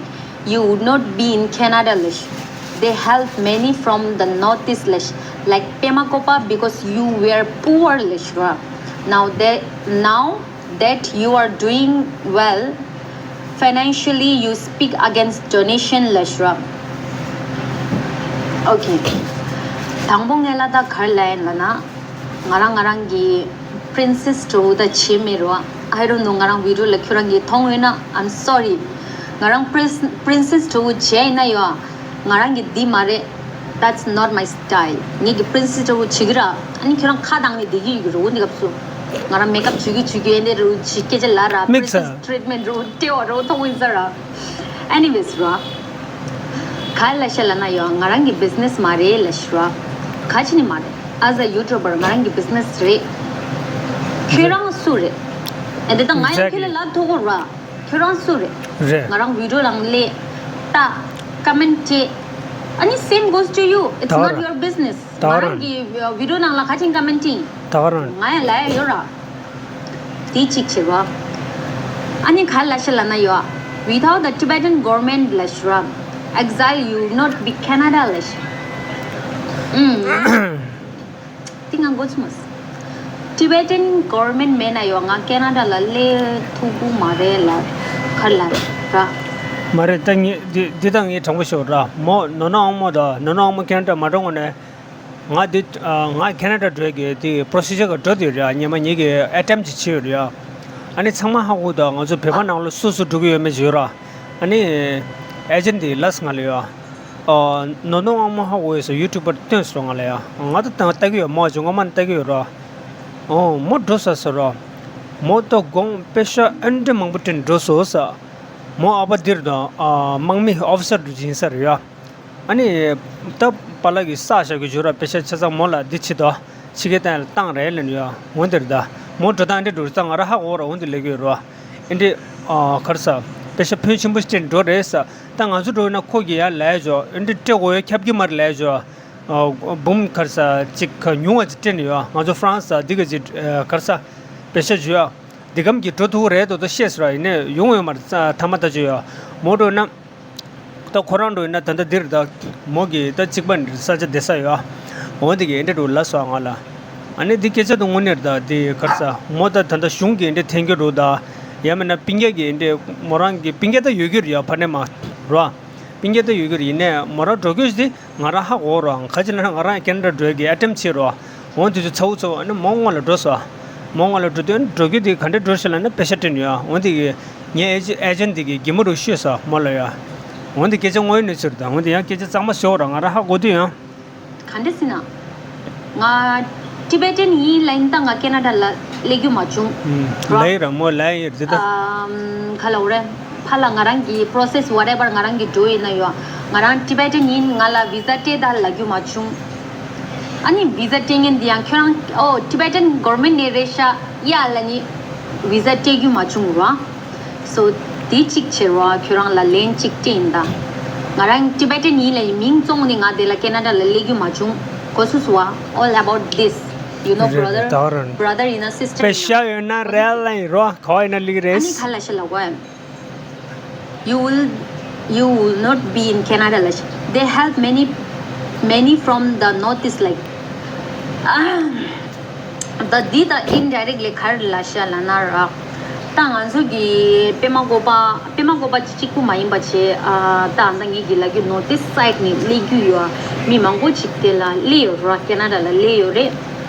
you would not be in Canada ལ་ཤི། They help many from the northeast ལ་ཤི། Like Pema Kopa because you were poor ལ་ཤི་ར། Now they now that you are doing well financially, you speak against donation ལ་ཤི་ར། Okay. དང་པོ་ངས་ལ་ད་ག་རེ་ལབ་ཡིན་ལབ་ན། ང་རང་ང་རང་གི་princess འདྲ་བོ་ད་བྱེད་མེད་རོ། I don't know, ང་རང་video ལ་ཁྱོད་རང་གིས་མཐོང་ཡོད་ན། I'm sorry. ང་རང་prince- princess འདྲ་བོ་བྱས་ཡིན་ན་ཡོད། ང་རང་གི་འདི་མ་རེད། That's not my style. ངེད་ཀྱི་princess འདྲ་བོ་བྱེད་ཀྱི་ར། ཨ་ནི་ཁྱོད་རང་ཁ་བཏང་ནས་བསྡད་ཀྱི་ཡོད་ཀྱི་རེད། འོ་འདི་སྐབས་སུ་ང་རང་makeup བྱེད་ཀྱི་བྱེད་ཀྱི་ཡིན་དེ་རུ་བྱེད་སྐད་ཆ་ལབ་ར། དམིགས་བསལ་princess treatment འདྲ་བོ་སྤྲད་པ་འདྲ་བོ་མཐོང་ཡིན་ས་ར། Anyways ར། ག་རེ་ལབ་ཤག་ལབ་ན་ཡོད། ང་རང་གི་business མ་རེད་ལབ་ཤག་ར། ག་ཅི་ནས་མ་རེད། As a YouTuber ང་རང་གི་business རེད། ཁྱོད་རང་སུ་རེད། ཨ་འདི་ད་ང་ཡང་ཁྱོད་ལ་Exactly. ལབ་ཐུབ་ཀྱི་ར། ཁྱོད་རང་སུ་རེད། རེད། ང་རང་video ནང་སླེབས། ལྟ། comment བྱེད། ཨ་ནི་same goes to you. It's ད་not ར། your business. ད་ང་ར། རང་གི་video ནང་ལ་ག་ཅིག་comment ཡིན། ད་ར། ང་ཡང་ལབ་ཡ་ཡོད་ར། དེ་གཅིག་བྱེད་རོགས། ཨ་ནི་ག་རེ་ལབ་ཤག་ལབ་ན་ཡོད། Without the Tibetan government ལབ་ཤག་ར། Exile you would not be Canada ལབ་ཤག་ཨུམ། དེ་ང་མགོ་ཚོས་མ་སོང་། Tibetan government མེད་ན་ཡོད་ང་ཁེ་ན་ཌ་ལ་སླེབས་ཐུབ་ཀྱི་མ་རེད་ལབ། ག་རེ་ལབ་ར། མ་རེད། ད་ངས་འདི་འདི་ད་ངས་དྲང་པོ་ཞུ་ར། མོ་ནོ་ནོ་ཨང་མོ་དང་ནོ་ནོ་ཨང་མོ་ཁེ་ན་ཌ་མ་འགྲོ་སྔོན་ནས། ང་འདི་ཨ། ང་ཁེ་ན་ཌ་འགྲོ་གི་དེ་procedure ག་འགྲོ་དེ་རེད། སྔོན་མ་ངེད་ཀྱི་attempt ཅིག་བྱས་ཡོད་རེད། ཨ་ནི་ཚང་མ་ཧ་གོ་ད་ང་ཚོ་བོད་པ་ནང་ལ་སུ་སུ་འགྲོ་གི་ཡོད་མེད་ཅིག་ཡོད་ར། ཨ་ནི་agent དེ་ལབ་སོང་ང་ལ་ཡོད། ཨ། ནོ་ནོ་ཨང་མོ་ཧ་གོ་ཡོད་ས་YouTuber སྟོན་སོང་ང་ལ་ཡ། ང་ད་ད་ལྟ་གི་ཡོད་མོ་ཅིག་སྔོན་མ་ནས་ལྟ་གི་ཡོད་ར། ཨོ་མོ་འགྲོ་ས་ཟེར་ར། མོ་ད་དགོང་པེ་ཤག་ཨ་འདྲ་མང་པོ་སྤྲད་འགྲོ་སོང་ས། མོ་ཨ་ཕ་འདིར་དང་ཨ། དམག་མི་officer དུ་ཡིན་ས་རེད་ཡ། ཨ་ནི། ད་པཱ་ལགས་ཀྱིས་བསགས་བཞག་གི་བྱུང་ར། པེ་ཤག་ཆ་ཚང་མོ་ལ་འདི་བྱེད་དོ། ཕྱི་རྒྱལ་བཏང་ཡ་ལ་བཏང་རེད་ལབ་ནས་ཡ། འོ་འདིར་ད། མོ་འགྲོ་སྟངས་འདི་འགྲོ་ས་ང་ར་ཧ་གོ་ར། འོ་འདི་ལབ་ཀྱི་ཡོད་ར། ཨེ་འདི། ཨ། ག་རེ་ཟ། པེ་ཤག་ཕོན་ཆེན་པོ་སྤྲད་འགྲོ་རེད་ཟ། ད་ང་ཚོ་འགྲོ་ཡོད་ན་ཁོ་གིས་ཡ་ལབ་ཡ་ཅོ། ཨེ་འདི་སྤྲད་དགོས་ཡ་ཁྱབ་ཀྱི་མ་རེད་ལབ་ཡ་ཅོ། ཨ། འབུམ་ག་རེ་ཟ་ཅིག་ཉུང་བ་ཅིག་སྤྲད་ནས་ཡ། ང་ཚོ་ཧྥ་རན་སི་འདི་ག་ཅིག་ག་རེ་ཟ། པེ་ཤག་ཅོ་ཡ། འདི་གམ་གྱི་འགྲོ་ཐུབ་རེད་དོ་དོ་ཤེས་སོ་ར། ཡིན་ནས་ཡོང་ཡོད་མ་རེད། ཐ་མ་ལྟ་ཅོ་ཡ། མོ་འགྲོ་ན། ད་ཁོ་རང་འགྲོ་ཡིན་ན་ད་ལྟ་འདིར་ད་མོ་གི་ད་གཅིག་པ་འདིར་ས་ཆ་བསྡད་ས་ཡོད། འོ་འདི་གི་ཨེ་འདྲ་འགྲོ་ལ་སོགས་ང་ལ། ཨ་ནི་འདི་སྐད་ཆ་དུ་དངོས་གནས་ད་འདི་ག་རེ་ཟ། མོ་ད་ད་ལྟ་གཞུང་གི་ཨེ་འདྲ་འཐེན་རྒྱུ་འགྲོ་ད། ཡང་མིན་ན་སྤུན་ཀྱག་གི་ཨེ་འདྲ་མོ་རང་གི་སྤུན་ཀྱག་ད་ཡོད་རྒྱུ་རེད་ཡ། ཕ་ནས་མ་རོ། སྤུན་ཀྱག་ད་ཡོད་རྒྱུ་རེད། ཡིན་ནས་མོ་རང་འགྲོ་རྒྱུ་ཞིག་དེ་ང་རང་ཧ་གོ་རོ། ག་ཅི་ལ་ང་རང་ཁེ་ན་ཌ་འགྲོ་གི་ཨེ་ཊེམ་བྱེད་རོ། འོ་དེ་ཚོ་ཚ་བོ་ཚ་བོ་ཨ་ནི་མོ་སྔོན་ལ་འགྲོ་སོང་། མོ་སྔོན་ལ་འགྲོ་དུས་འགྲོ་རྒྱུ་དེ་ག་འདྲ་འགྲོ་ཤེས་ལབ་ན་པེ་ཤག་སྤྲད་ནས་ཡོད། འོ་དེ་གི་ངའི་ཨེ་ཇེ་ཨེ་ཇེན་དེ་གི་གད་མོ་རུ་ཤོད་སོང་མོ་ལ་ཡ། འོ་དེ་སྐད་ཆ་དངོས་ཡོད་གནས་ཚུལ་དང་། འོ་དེ་ཡང་སྐད་ཆ་གཙང་མ་ཤོད་ར། ང་རང་ཧ་གོ་དུས་ཡང་། ག་འདྲ་ཟེར་ན། ང་ཊི་བེ་ཊན་ཡིན་ལབ་ཡིན་ད་ང་ཁེ་ན་ཌ་ལ་སླེབས་རྒྱུ་མ་བྱུང་། ལབ་ཡིན་ར་མོ་ལབ་ཡིན་ར་དེ་ད། ཨམ། ག་ལབ་དགོས་རེད། ཕར་ལ་ང་རང་གི་པོ་རོ་སེ་སི་ཝ་ཊེ་ཝར་ང་རང་གི་འགྲོ་ཡིན་ན་ཡོད། ང་རང་ཊི་བེ་ཊན་ཡིན། ང་ལ་བི་ཟ་སྤྲད་ད་ལབ་རྒྱུ་མ་བྱུང་། ཨ་ནི་བི་ཟ་སྤྲད་མཁན་འདི་ཡང་ཁྱོད་རང་ཨོ་ཊི་བེ་ཊན་གོ་ཝར་མེན་ཊི་ནས་རེད་ཤག་ཡ་ལབ་ནི་བི་ཟ་སྤྲད་རྒྱུ་མ་བྱུང་ར། སོ་དེ་གཅིག་བྱེད་རོགས། ཁྱོད་རང་ལ་ལན་གཅིག་སྤྲད་ཡིན་ད། ང་རང་ཊི་བེ་ཊན་ཡིན་ལབ་ཡིན་མིང་བཙོང་ནི་ང་དེ་ལ་ཁེ་ན་ཌ་ལ་སླེབས་རྒྱུ་མ་བྱུང་། གོ་སོང་སོང་བ། All about this. You know རེད་རེད། brother, ད་རང་brother ཡིན་ན་སིས་ཊར་པེ་ཤག་ཡོད་ན་རེད་ལབ་ཡིན་རོ། ག་བ་ཡིན་ན་ལིག་རེད། ཨ་ནི་ག་ལ་ཤི་ལ་གོ་ཡ། You will, you will not be in Canada ལ་ཤི། They help many, many from the northeast like. ད་འདི་ད་ཨིན་ཌའི་རེག་ལི་ག་རེ་ལབ་ཤག་ལབ་ན་ར། ད་ང་ཚོ་གི་པད་མ་བཀོད་པ་པད་མ་བཀོད་པ་གཅིག་པུ་མ་ཡིན་པ་བྱས། ཨ། ད་ཨ་ད་ངེད་ཀྱི་ལ་རྒྱུ་ནོར་ཐི་ཨིསཊ་སའིཌ་ནས་སླེབས་རྒྱུ་ཡོད། མི་མང་པོ་ཅིག་དེ་ལ་སླེབས་ཡོད་ར། ཁེ་ན་ཌ་ལ་སླེབས་ཡོད་རེད།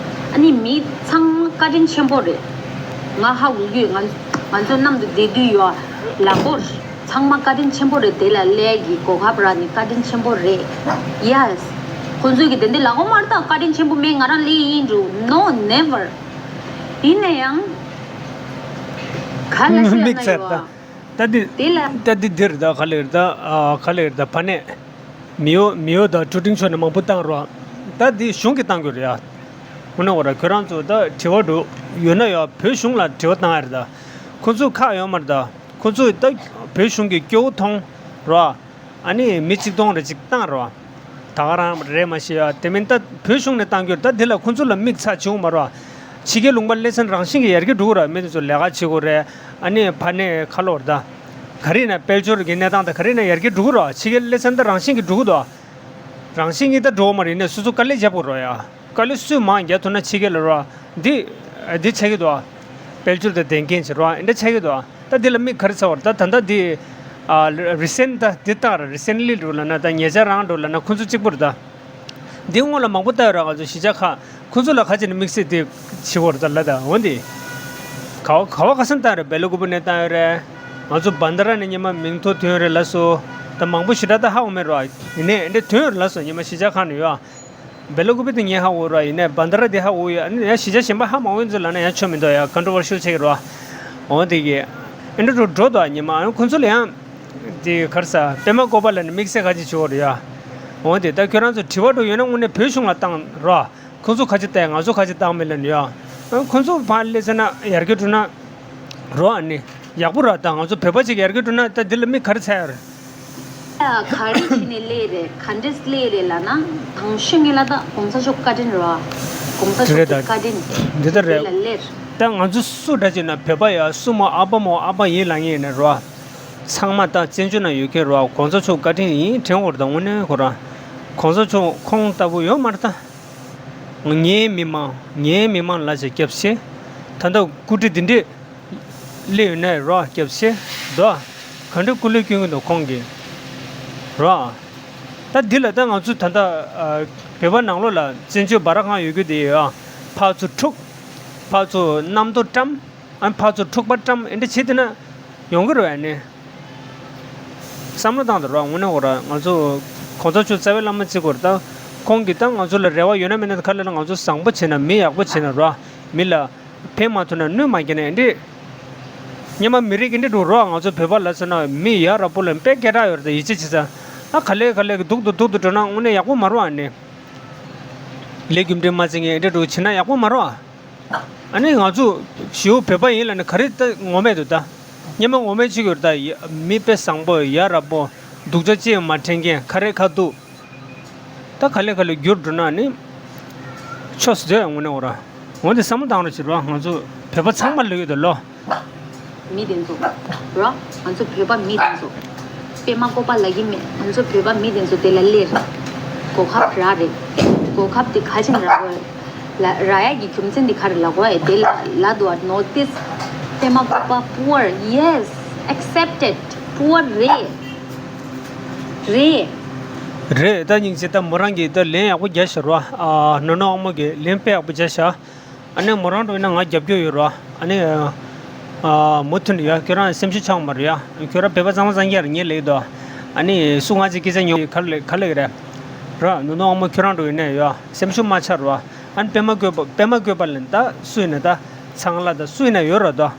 ཨ་ནི་མི་ཚང་མ་བཀའ་དྲིན་ཆེན་པོ་རེད། ང་ཧ་གོ་གི་ཡོད། ང་ང་ཚོ་མཉམ་དུ་བསྡད་དུས་ཡོད་ལ་གོ། ཚང་མ་བཀའ་དྲིན་ཆེན་པོ་རེད། དེ་ལ་སླེབས་ཀྱི་གོ་སྐབས་རག་ནི་བཀའ་དྲིན་ཆེན་པོ་རེད། ཡེ་སི། ཁོང་ཚོས་ཀྱི་དེ་འདྲ་ལ་གོ་མ་རེད། ད་བཀའ་དྲིན་ཆེན་པོ་མེད་ང་རང་སླེབས་ཡིན་འགྲོ། No, never. ཡིན་ན་ཡང་། ག་ལ་ཤི་ལ་ན་ཡོད། ད་འདི་དེ་ལ་ད་འདི་འདིར་ད་ག་ལེར་ད་ཨ་ག་ལེར་ད་ཕ་ནས་མི་ཡོ་མི་ཡོ་ད་ཀྲུ་ཀྲིང་ཕྱོགས་ནས་མང་པོ་བཏང་རོགས། ད་འདི་གཞུང་གིས་བཏང་དགོས་རེད་ཡ། དངོས་གནས་འོ་ར་ཁྱོད་རང་ཚོ་ད་དྲི་བ་འདྲ་ཡོད་ན་ཡ་བོད་གཞུང་ལ་དྲི་བ་བཏང་ཡ་རེད་ད། ཁོ་ཚོ་ཁག་ཡོད་མ་རེད་ད། ཁོ་ཚོས་ད་བོད་གཞུང་གི་སྐྱོ་བོ་མཐོང་རོགས། ཨ་ནི་མི་གཅིག་སྟོང་རེ་གཅིག་བཏང་རོགས། ད་ག་རང་རེད་མ་ཤེས་ཡ། དེ་མིན་ད་བོད་གཞུང་ནས་བཏང་རྒྱུར་ད་འདི་ལ་ཁོ་ཚོ་ལ་དམིགས་ཚ་བྱུང་མ་རོགས། ཕྱི་རྒྱལ་ལུང་པ་སླེ་ཚན་རང་བཞིན་གྱི་ཡར་རྒྱས་འགྲོ་གི་ར། མི་དེ་ཚོ་ལས་ཀ་བྱེད་དགོས་རེད། ཨ་ནི་ཕ་ནས་ཁ་ལོར་ད། ག་རེ་ཡིན་ན་དཔལ་འབྱོར་གྱི་གནས་སྟངས་ད་ག་རེ་ཡིན་ན་ཡར་རྒྱས་འགྲོ་གི་ར། ཕྱི་རྒྱལ་སླེ་ཚན་ད་རང་བཞིན་གྱི་འགྲོ་གི་འདུག་རང་བཞིན་གྱི་ད་འགྲོ་གི་མ་རེད། ཡིན་ནའི་སོ་སོ་དཀའ་ལས་རྒྱག་དགོས་ར་ཡ། དཀའ་ལས་སུས་མང་རྒྱག་ཐུབ་ན་ཕྱི་རྒྱལ་ལ་རོ། འདི་འདི་ཆགས་ཀྱི་འདུག་དཔལ་འབྱོར་དང་ལྡན་མཁན་ཞིག་རོ། འདི་འདྲ་ཆགས་ཀྱི་འདུག་ད་འདི་ལ་དམིགས་ག་རེ་ཚ་བར་ད་ད་ལྟ་འདི་ཨ་རི་སེན་ད་འདི་བཏང་ར། རི་སེན་ལི་འགྲོ་ལབ་ན་ད་ཉེ་ཆར་རང་འགྲོ་ལབ་ན་ཁོ་ཚོ་གཅིག་པུ་རེད་ད། འདི་སྔོན་ལ་མང་པོ་བལྟ་ཡོད་ར། ང་ཚོ་གཞིས་ཆགས་ཁག་ཁོང་ཚོ་ལ་ཁ་ཅིག་ནས་དམིགས་བསལ་དེ་བྱེད་དགོས་རེད་ད་ལ། ད་འོ་འདི་ག་བ་ག་བ་ག་ས་ནས་བཏང་ཡོད་རེད། སྦེ་ལ་ཀུ་པ་ནས་བཏང་ཡོད་རེད། ང་ཚོ་བན་དྷ་ར་ནས་སྔོན་མ་མིང་ཐོ་ཐོན་ཡོད་རེད་ལ་སོ། ད་མང་པོ་ཞེ་དྲག་ད་ཧ་གོ་མེད་ར། ཡིན་ནའི་འདི་ཐོན་ཡོད་རེད་ལ་སོ། སྔོན་མ་གཞིས་ཆགས་ཁག་ནས་ཡོད། སྦེ་ལ་ཀུ་པ་དེ་ངས་ཧ་གོ་ར། ཡིན་ནའི་བན་དྷ་ར་དེ་ཧ་གོ་ཡོད། ཨ་ནི་ཡང་གཞིས་ཆགས་གཞན་པ་ཧ་མ་གོ་ཡིན་ཚོད་ལ་ན་ཡང་ཆོ་མི་འདུག་ཡ། ཀོན་ཊོ་ཝར་ཤལ་ཆགས་ཀྱི་ར། འོ་དེ་གི་ཨེ་འདྲ་འགྲོ་འགྲོ་འདུག་ཉི་མ། ཨ་ཁོ་ཚོ་ལ་ཡང་དེ་ག་རེ་ཟ། པད་མ་བཀོད་པ་ལ་ནི་དམིགས་བསལ་ག་ཅིག་བྱེད་དགོས་རེད་ཡ། འོ་དེ་ད་ཁྱོད་རང་ཚོ་དྲི་བ་འགྲོ་ཡོད་ན་དངོས་གནས་བོད་གཞུང་ལ་བཏང་ར། ཁོ་ཚོ་ག་ཅིག་བལྟས། ང་ཚོ་ག་ཅིག་བཏང་མེད་ལབ་ནི་ཡ། ཨ་ཁོ་ཚོ་ཕར་སླེབས་ཚར་ན་ཡར་རྒྱས་འགྲོ་ན་རོ། ཨ་ནི་ཡག་པོ་ར། ད་ང་ཚོ་བོད་པ་ཅིག་ཡར་རྒྱས་འགྲོ་ན་ད་འདི་ལ་མི་ག་རེ་འཚོལ་ཡ་རེད། ག་རེ་བྱས་ནས་སླེབས་རེད། ག་འདྲས་སླེབས་རེད་ལབ་ན། དང་ཤོས་ངེས་ལ་ད་གོང་ས་མཆོག་བཀའ་དྲིན་རེད་བ། གོང་ས་མཆོག་གི་བཀའ་དྲིན་འདི་ལྟར་རེད། ལ་སླེབས། ད་ང་ཚོ་སུ་འདྲ་བྱས་ན་བོད་པ་ཡ། སུ་མོ་ཨ་ཕ་མོ་ཨ་ཕ་ཡིན་ལབ་མཁན་ཡིན་ན་རེད་བ། ཚང་མ་ད་བཙན་བྱོལ་ནང་ཡོད་མཁན་རེད་བ། གོང་ས་མཆོག་བཀའ་དྲིན་ཡིན་དྲན་དགོས་རེད། ད་དངོས་གནས་ཁོ་རང་གོང་ས་མཆོག་ཁོང་ལྟ་བུ་ཡོད་མ་རེད་ད། ངའི་མི་མང་ངའི་མི་མང་ལ་ཞིག་སྐྱབས་ཆེ། ད་ལྟ་སྐུ་དྲིན་འདི་འདྲས་སླེབས་ཡོད་ན་རོ། སྐྱབས་ཆེ་དོ། ག་འདྲ་སྐུ་ལས་སྐྱོན་གྱི་འདུག་ཁོང་གིས་རོ། ད་འདི་ལ་ད་ང་ཚོ་ད་ལྟ་ཨ་བོད་པ་ནང་ལོགས་ལ་བཙན་བྱོལ་སྦ་ར་ཁང་ཡོད་རྒྱུ་དེ་ཡོད། ཕར་ཚུར་འཁྲུག་ཕར་ཚུར་གནམ་རྡོ་བཀྲམ། ཨ་ཕར་ཚུར་འཁྲུག་པ་བཀྲམ། ཨེ་འདྲ་བྱེད་དེ་ན་ཡོང་གི་རེད་བས་ནི། བསམ་བློ་བཏང་དང་རོགས། དངོས་གནས་ཁོ་ར་ང་ཚོ་གོང་ས་མཆོག་རྩ་བའི་བླ་མ་བརྩི་དགོས་རེད་ད། ཁོང་གིས་ད་ང་ཚོ་ལ་རེ་བ་ཡོད་ན་མེད་ན། ག་ལ་ལ་ང་ཚོ་བཟང་པོ་བྱེད་ན། མི་ཡག་པོ་བྱེད་ན་རོགས། མི་ལ་ཕན་མ་ཐོགས་ན་གནོད་མ་སྐྱེལ་ན། ཨེ་འདྲས་སྔོན་མ་མི་རིགས་ཨེ་འདྲས་འགྲོ་རོགས། ང་ཚོ་བོད་པ་ལ་མཚོན་ན་མི་ཡ་རབས་པོ་ལ་དཔེ་སྐད་གྲགས་ཡོད་རེད་ད། ཡིད་ཆེས་བྱེད་ས། ཨ་ག་ལེ་ག་ལེ་གི་སྡུག་ཏུ་སྡུག་ཏུ་འགྲོ་ན་དངོས་གནས་ཡག་པོ་མ་རེད་བ། ཨ་ནི་ལས་རྒྱུ་འབྲས་མ་བརྩི་མཁན་ཨེ་འདྲས་འགྲོ་བྱེད་ན་ཡག་པོ་མ་རེད་བ། ཨ་ནི་ང་ཚོ་ཞེའུ་བོད་པ་ཡིན་ལབ་ནས་ག་རེ་ད་ངོ་མས་འདུག་ད། སྔོན་མ་ངོ་མས་བྱེད་ཀྱི་ཡོད་རེད་ད། ཡ་མི་དཔེ་བཟང་པོ་ཡ་རབས་པོ། སྡུག་ཅག་ཅི་ཡང་མ་དྲན་མཁན། ཁ་རས་ཁ་ཐུག་ད་ག་ལེ་ག་ལེ་འགྱུར་འགྲོ་ན་ནི་ཆོས་སུ་འདོད་ཡང་དངོས་གནས་འོ་ར། འོ་འདི་བསམ་བློ་བཏང་རོགས་བྱེད་རོགས། ང་ཚོ་བོད་པ་ཚང་མ་ལོས་ཡོད་དོ་ལོ། མི་དེ་ཚོ་ར། ང་ཚོ་བོད་པ་མི་དེ་ཚོ་པད་མ་བཀོད་པ་ལབ་ཀྱི་མེད། ང་ཚོ་བོད་པ་མི་དེ་ཚོ་དེ་ལ་སླེབས་ར། གོ་སྐབས་རག་རེད། གོ་སྐབས་དེ་ག་ཅིག་རག་གོ་ལ་རག་ཡ་གི་རྒྱུ་མཚན་དེ་ག་རེ་ལབ་གོ་ཨེ། དེ་ལ་ལ་དུ་ཨ་ནོ་ཏིས་པད་མ་བཀོད་པ་པུ་ཨར། Yes, accept it. པུ་ཨར་རེད། རེད། རེད། ད་སྙིང་རྗེ། ད་མོ་རང་གིས་ད་ལན་ཡག་པོ་རྒྱག་ཤག་རོ། ཨ་ནོ་ནོ་ཨ་མོ་གིས་ལན་དཔེ་ཡག་པོ་རྒྱག་ཤག་ཨ་ནི་མོ་རང་འགྲོ་ཡིན་ན་ང་རྒྱབ་སྐྱོར་ཡོད་རོ། ཨ་ནི་ཨ་མུ་མཐུད་ནས་ཡ། ཁྱོད་རང་སེམས་ཤུགས་ཆག་མ་རེད་ཡ། ཁྱོད་རང་བོད་པ་གཙང་མ་གཙང་རྐྱང་རེད། ངས་ལབ་ཀྱི་འདུག་ཨ་ནི་སུ་ང་ཅིག་སྐད་ཆ་ཉོ་ག་ལེ་ག་ལེ་རེད་རོ། ནོ་ནོ་ཨ་མོ་ཁྱོད་རང་འགྲོ་ཡིན་ན་ཡ་སེམས་ཤུགས་མ་ཆག་རོ། ཨ་ནི་པད་མ་བཀོད་པ་པད་མ་བཀོད་པ་ལ་ད་སུ་ཡིན་ན་ད་ཚང་ལ་ད་སུ་ཡིན་ན་ཡོད་རོ་ད།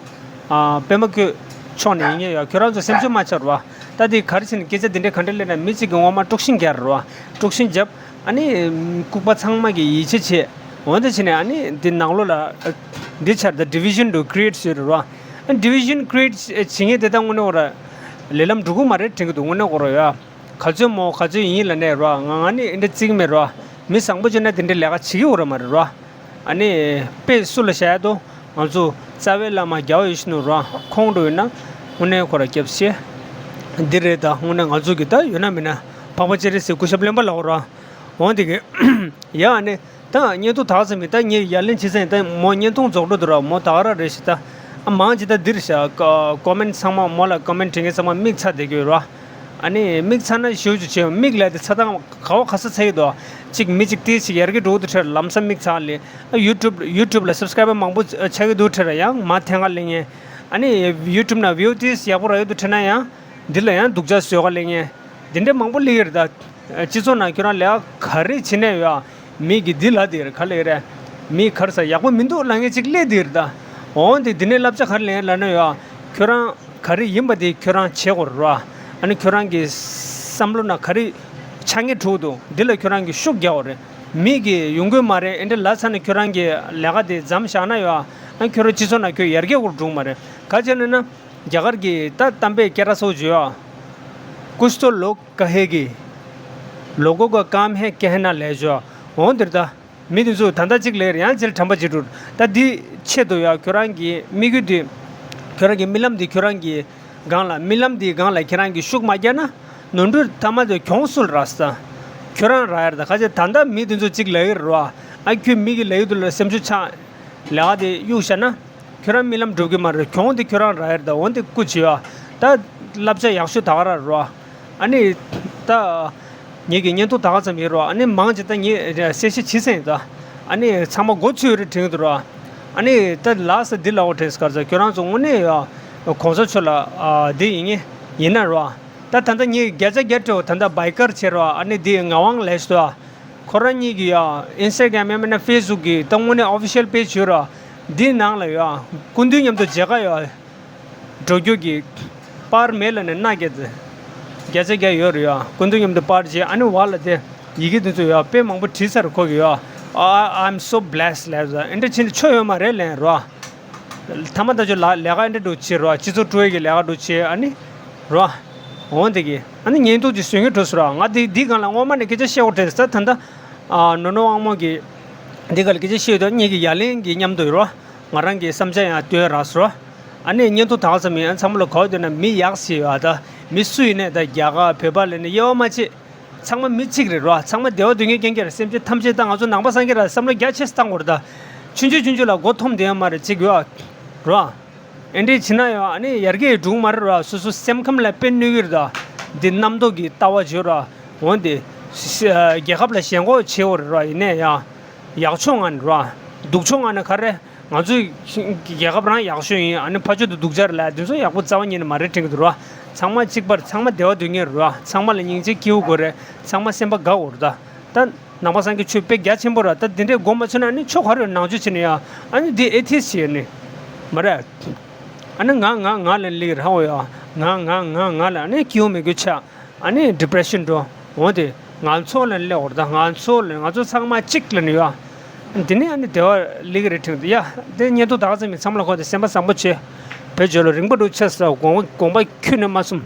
ཨ་པད་མ་བཀོད་ཕྱོགས་ནས་ཡིན་ངེས་ཡ། ཁྱོད་རང་ཚོ་སེམས་ཤུགས་མ་ཆག་རོ། ད་དེ་ག་རེ་བྱས་ནས་སྐད་ཆ་དེ་འདྲས་ག་འདྲས་ལབ་ན། མི་གཅིག་གི་ངོ་མ་དཀྲུག་ཤིང་རྒྱག་རོ། དཀྲུག་ཤིང་རྒྱབ། ཨ་ནི་ལྐུགས་པ་ཚང་མ་གིས་ཡིད་ཆེས་བྱེད། འོན་ཏེ་བྱས་ནས་ཨ་ནི་འདི་ནང་ལོགས་ལ་འདི་ཆར་ད་division་འགྲོ་create་བཟོས་རེད་བ། ཨ་division create་བྱེད་མཁན་དེ་ད་དངོས་གནས་འོ་ར་ལས་ལམ་འགྲོ་གི་མ་རེད་དྲན་གི་འདུག་དངོས་གནས་འོ་ར་ཡ། ག་ཚོད་མོ་ག་ཚོད་ཡིན་ལབ་ནས་ར། ང་ང་ནི་འདི་འདྲ་བརྩི་གི་མེད་ར། མི་བཟང་པོ་བྱུང་ན་དེ་འདྲའི་ལས་ཀ་བྱེད་ཀྱི་འོ་ར་མ་རེད་ར། ཨ་ནི་དཔེ་སུ་ལ་བཤད་ཡ་དོ། ང་ཚོ་རྩ་བའི་བླ་མ་རྒྱལ་བ་ཡིད་བཞིན་ནོར་བུ་ཁོང་འགྲོ་ཡོད་ན་དངོས་གནས་ཁོ་ར་སྐྱབས་ཆེ། འདི་རེད་ད། དངོས་གནས་ང་ཚོ་གི་ད་ཡོད་ན་མེད་ན་འཕགས་པ་སྤྱན་རས་གཟིགས་སྐུ་ཞབས་གླིང་པ་ལགས་འོ་ར། འོང་དེ་གི་ཡ། ཨ་ནི་ད་བརྙན་ཐུང་དག་ཙམ་མིན། ད་ངས་ཡ་ལན་བྱེད་ས་ཡིན། ད་མོ་བརྙན་ཐུང་རྫོགས་འགྲོ་འདུག་ར། མོ་ད་ག་ར་རེད་ཤག་ད་ཨ་མང་ཅིག་ད་འདིར་ཤག་ཀོ་མེན་ཚང་མ་མོ་ལ་ཀོ་མེན་བྲིས་མཁན་ཚང་མ་མིག་ཚ་བསྡད་ཀྱི་ཡོད་ར། ཨ་ནི་མིག་ཚ་ན་ཞེ་པོ་ཅིག་བྱས། མིག་ལ་དེ་ཚ་སྟངས་ག་བ་ག་ས་ཚ་གི་འདུག་གཅིག་མི་གཅིག་དེ་ཞིག་ཡར་རྒྱས་འགྲོ་གི་འདུག་ཁྲེར། ལམ་སང་མིག་ཚ་ལེ། ཨ་ཡུ་ཊུབ་ཡུ་ཊུབ་ལ་སབ་སི་ཀ་རའི་བར་མང་པོ་ཆགས་ཀྱི་འདུག་ཁྲེར། ཡང་མ་ཐེངས་ཁ་ལེན་ངེས། ཨ་ནི་ཡུ་ཊུབ་ན་བིའུ་དེ་ཡག་པོ་རག་གི་འདུག་ཁྲེར་ན་ཡང་འདི་ལ་ཡང་སྡུག་ཅག་བཟོས་ཁ་ལེན་ངེས། འདི་འདྲ་མང་པོ་སླེབས་ཀྱི་རེད་ད། སྤྱི་ཚོགས་ནང་ཁྱོད་རང་ལས་ཀ་ག་རེ་བྱེད་ནས་ཡོད། མི་གིས་འདི་ལབ་དེ་རེད། ག་ལེ་རེད། མི་ག་རེ་ཟ་ཡག་པོ་མི་འདུག་ལབ་མཁན་ཅིག་སླེབས་དེ་རེད་ད། འོང་དེ་འདི་ནས་བསླབ་བྱ་ག་རེ་ལེན་ལབ་ན་ཡོད། ཁྱོད་རང་ག་རེ་ཡིན་པ་དེ་ཁྱོད་རང་བྱེད་དགོས་རེད་རོ། ཨ་ནི་ཁྱོད་རང་གི་བསམ་བློ་ནང་ག་རེ་ཆགས་ངེས་འདུག་འདི་ལ་ཁྱོད་རང་གིས་ཤུགས་རྒྱག་དགོས་རེད། མི་གིས་ཡོང་གི་མ་རེད། ཨེ་འདྲ་ལབ་ཚར་ནས་ཁྱོད་རང་གི་ལས་ཀ་དེ་མཚམས་བཞག་ན་ཡོད། ཨ་ཁྱོད་རང་སྤྱི་ཚོགས་ནང་ཁྱོད་ཡར་རྒྱས་འགྲོ་གི་མ་རེད། ག་རེ་བྱས་ནས་ན། རྒྱ་གར་གྱི་ད་གཏམ་དཔེ་སྐད་གྲགས་ཚོ་བརྗོད་ཨ། कुछ तो लोग कहेंगे, लोगों का काम है कहना, ले जाओ. འོང་དེར་ད། མི་དེ་ཚོ་ད་ལྟ་གཅིག་ལས་ཡང་ཅིག་དྲན་པ་བརྗེད་འགྲོ། ད་འདི་ཆེད་དུ་ཡ་ཁྱོད་རང་གི་དམིགས་ཡུལ་དེ། ཁྱོད་རང་གི་རྨི་ལམ་དེ་ཁྱོད་རང་གི་སྒང་ལ། རྨི་ལམ་དེའི་སྒང་ལ་ཁྱེད་རང་གིས་ཤུགས་མ་རྒྱག་ན། ནོར་འཁྲུལ་མཐའ་མ་དེ་གྱོང་སུ་ལ་རག་ས། ཁྱོད་རང་རག་ཡ་རེད་ད། ཁ་ཆེ་ད་ལྟ་མི་དེ་ཚོ་གཅིག་ལབ་ཀྱི་རེད་བ། ཨ་ཁྱོད་མི་གི་ལབ་ཡུལ་དེ་ལ་སེམས་ཤུགས་ཆག་ལས་ཀ་དེ་གཡུག་བཞག་ན། ཁྱོད་རང་རྨི་ལམ་འགྲུབ་ཀྱི་མ་རེད། གྱོང་དེ་ཁྱོད་རང་རག་ཡ་རེད་ད། འོན་ཏེ་སྐུ་བྱེད་ཨ། ད་བསླབ་བྱ་ཡག་ཤོས་ད་ག་རང་རེད་བ། ཨ་ནི་ད་ ངེད་ཀྱི་བརྙན་ཐུང་ད་ག་ཙམ་ཡིན་རོ། ཨ་ནི་མང་ཆེ་ད་ངས་གསལ་བཤད་བྱེད་སེམས་ད། ཨ་ནི་ཚང་མ་མགོ་ཚོས་རེ་དྲན་གྱི་འདུག་རོ། ཨ་ནི་ད་ལགས་སོ། འདི་ལབ་དགོས་དྲན་སོང་། ག་རེ་ཟེར། ཁྱོད་རང་ཚོ་དངོས་གནས་ཡ་གོང་ས་མཆོག་ལ་ཨ་འདི་ཡིན་ངེས་ཡིན་ན་རོ། ད་ད་ལྟ་ངས་བརྒྱ་ཆ་བརྒྱ་སྤྲོད། ད་ལྟ་བྷའི་ཀར་བྱེད་རོ། ཨ་ནི་འདི་ངག་དབང་ལགས་སོ། ཁོ་རང་གཉིས་ཀྱི་ཡ་ཨིན་སི་ཊ་གྷི་རམ་ཡང་མིན་ན་ཕེ་སི་བུག་གི་ད་དངོས་གནས་ཨོ་ཕི་ཤལ་པེ་ཇི་བྱོས་རོ། འདི་ནང་ལ་ཡ་སྐུ་མདུན་མཉམ་དུ་མཇལ་ཁ་ཡ་འགྲོ་རྒྱུ་གི་པར་མེད་ལབ་ནས་མནའ་བསྐྱལ་ཏེ། བརྒྱ་ཆ་བརྒྱ་ཡོད་རེད་ཡ། སྐུ་མདུན་མཉམ་དུ་པར་བྱས། ཨ་ནི་བར་ལ་དེ་ཡི་གེ་དེ་ཚོ་ཡ་དཔེ་མང་པོ་བྲིས་ཚར། ཁོ་གི་ཡ། I- I'm so blessed ལབ་ཟེར། ཨེ་འདྲ་བྱས་ནས་ཆོ་ཡོད་མ་རེད་ལབ་རོ། མཐའ་མ་ད་ཆོ་ལ་ལས་ཀ་ཨེ་འདྲ་འདྲ་བྱེད་རོ། སྤྱི་ཚོགས་སྤྲོ་བའི་གི་ལས་ཀ་འདྲ་བྱེད། ཨ་ནི་རོ། འོང་དེ་གི་ཨ་ནི་བརྙན་ཐུང་ཅིག་བཟོ་མཁན་འགྲོ་སོང་རོ། ང་དེ་འདི་སྒང་ལ་སྔོན་མ་ནས་སྐད་ཆ་བཤད་དགོས་དྲན་སོང་། ད་ད་ལྟ་ཨ་ནོ་ནོ་དབང་མོ་གི་འདི་སྒང་ལ་སྐད་ཆ་བཤད་དུས་ངེད་ཀྱི་ཡ་ལན་གྱི་མཉམ་དུ་རོ། ང་རང་གི་བསམ་འཆར་ཡང་བཏོན་རག་སོང་རོ། ཨ་ནི་བརྙན་ཐུང་ད་ག་ཙམ་ཡིན། ཨ་ཚང་མ་ལ་གོ་བསྡད་ན་མི་ཡག་ཞིག་ཡོད། ད་མི་སུ་ཡིན་ནས་ད་རྒྱ་གར་བོད་པ་ལབ་ནས་དབྱེ་བ་མ་ཕྱེ། ཚང་མ་མི་གཅིག་རེད་རོ། ཚང་མ་བདེ་བ་སྡུག་བསྔལ་མཁྱེན་མཁན་རེད། སེམས་ཅན་ཐམས་ཅད་ད་ང་ཚོ་ནང་པ་སངས་རྒྱས་ར་བསམ་བློ་རྒྱ་ཆེ་ཙམ་བཏང་དགོས་རེད། ད་ཆུང་ཆུང་ཆུང་ཆུང་ལ་མགོ་འཐོམ་བསྡད་ཡོད་མ་རེད་ཅིག་ཡོད་རོ། ཨེ་འདྲས་བྱེད་ན་ཡང་ཨ་ནི་ཡར་རྒྱས་འགྲོ་གི་མ་རེད་ར། སོ་སོ་སེམས་ཁམས་ལ་དཔེ་གནོད་ཀྱི་རེད་ད། འདི་རྣམ་རྟོག་གི་ལྟ་བ་བརྗོད་ར། འོན་ཏེ་ཤ- རྒྱལ་ཁབ་ལ་ཞེན་ཁོག་བྱེད་འོ་རེད་ར། ཡིན་ནའི་ཡང་ཡག་ཕྱོགས་ངང་ནས་ར། སྡུག་ཕྱོགས་ངང་ནས་ག་རེ། ང་ཚོའི་རྒྱལ་ཁབ་རང་ཡག་ཤོས་ཡིན། ཨ་ནི་ཕར་ཕྱོགས་དུ་སྡུག་ཅག་རེད་ལབ་དེ་ཚོ་ཡག་པོ་རྩ་བ་ཉིད་ནས་མ་རེད་དྲན་གྱི་འདུག་ར། ཚང་མ་གཅིག་པ་རེད། ཚང་མ་བདེ་བ་སྡུག་བསྔལ་རེད་ར། ཚང་མ་ལ་སྙིང་རྗེ་སྐྱེ་དགོས་རེད། ཚང་མ་སེམས་པ་དགའ་དགོས་རེད་ད། ད་ནང་པ་སངས་རྒྱས་ཆོས་དཔེ་རྒྱ་ཆེན་པོ་ར། ད་འདི་འདྲའི་མགོ་མ་ཚོས་ན་ཨ་ནི་ཆོས་ག་རེ་ནང་ཆོས་བྱེད་ནི་ཡ། ཨ་ནི་འདི་ཨེ་ཐིསི་བྱེད་ནི་མ་རེད། ཨ་ནི་ང་ང་ང་ལ་སླེབས་ར་འོ་ཡ། ང་ང་ང་ང་ལ་ཨ་ནི་སྐྱིད་པོ་མེད་རྒྱུ་ཆགས། ཨ་ནི་ཌི་པི་རེ་ཤན་འགྲོ། འོ་དེ་ང་ཚོ་ལ་སླེབས་འོ་ར། ད་ང་ཚོ་ལ་ང་ཚོ་ཚང་མ་གཅིག་ལ་ནི་ཡ། འདི་ནི་ཨ་ནི་བདེ་བ་སླེབས་ཀྱི་རེད་དྲན་གྱི་འདུག་ཡ། དེ་བརྙན་ཐུང་ད་ག་ཙམ་ཡིན། ཚང་མ་ལ་གོ་དེ་སེམས་པ་བཟང་པོ་བྱེད། བེད་སྤྱོད་ལ་རིང་པོ་འགྲོ་ཆེ་ས་དགོངས་པ་དགོངས་པ་ཁྱོན་ནས་མ་ཚོམས།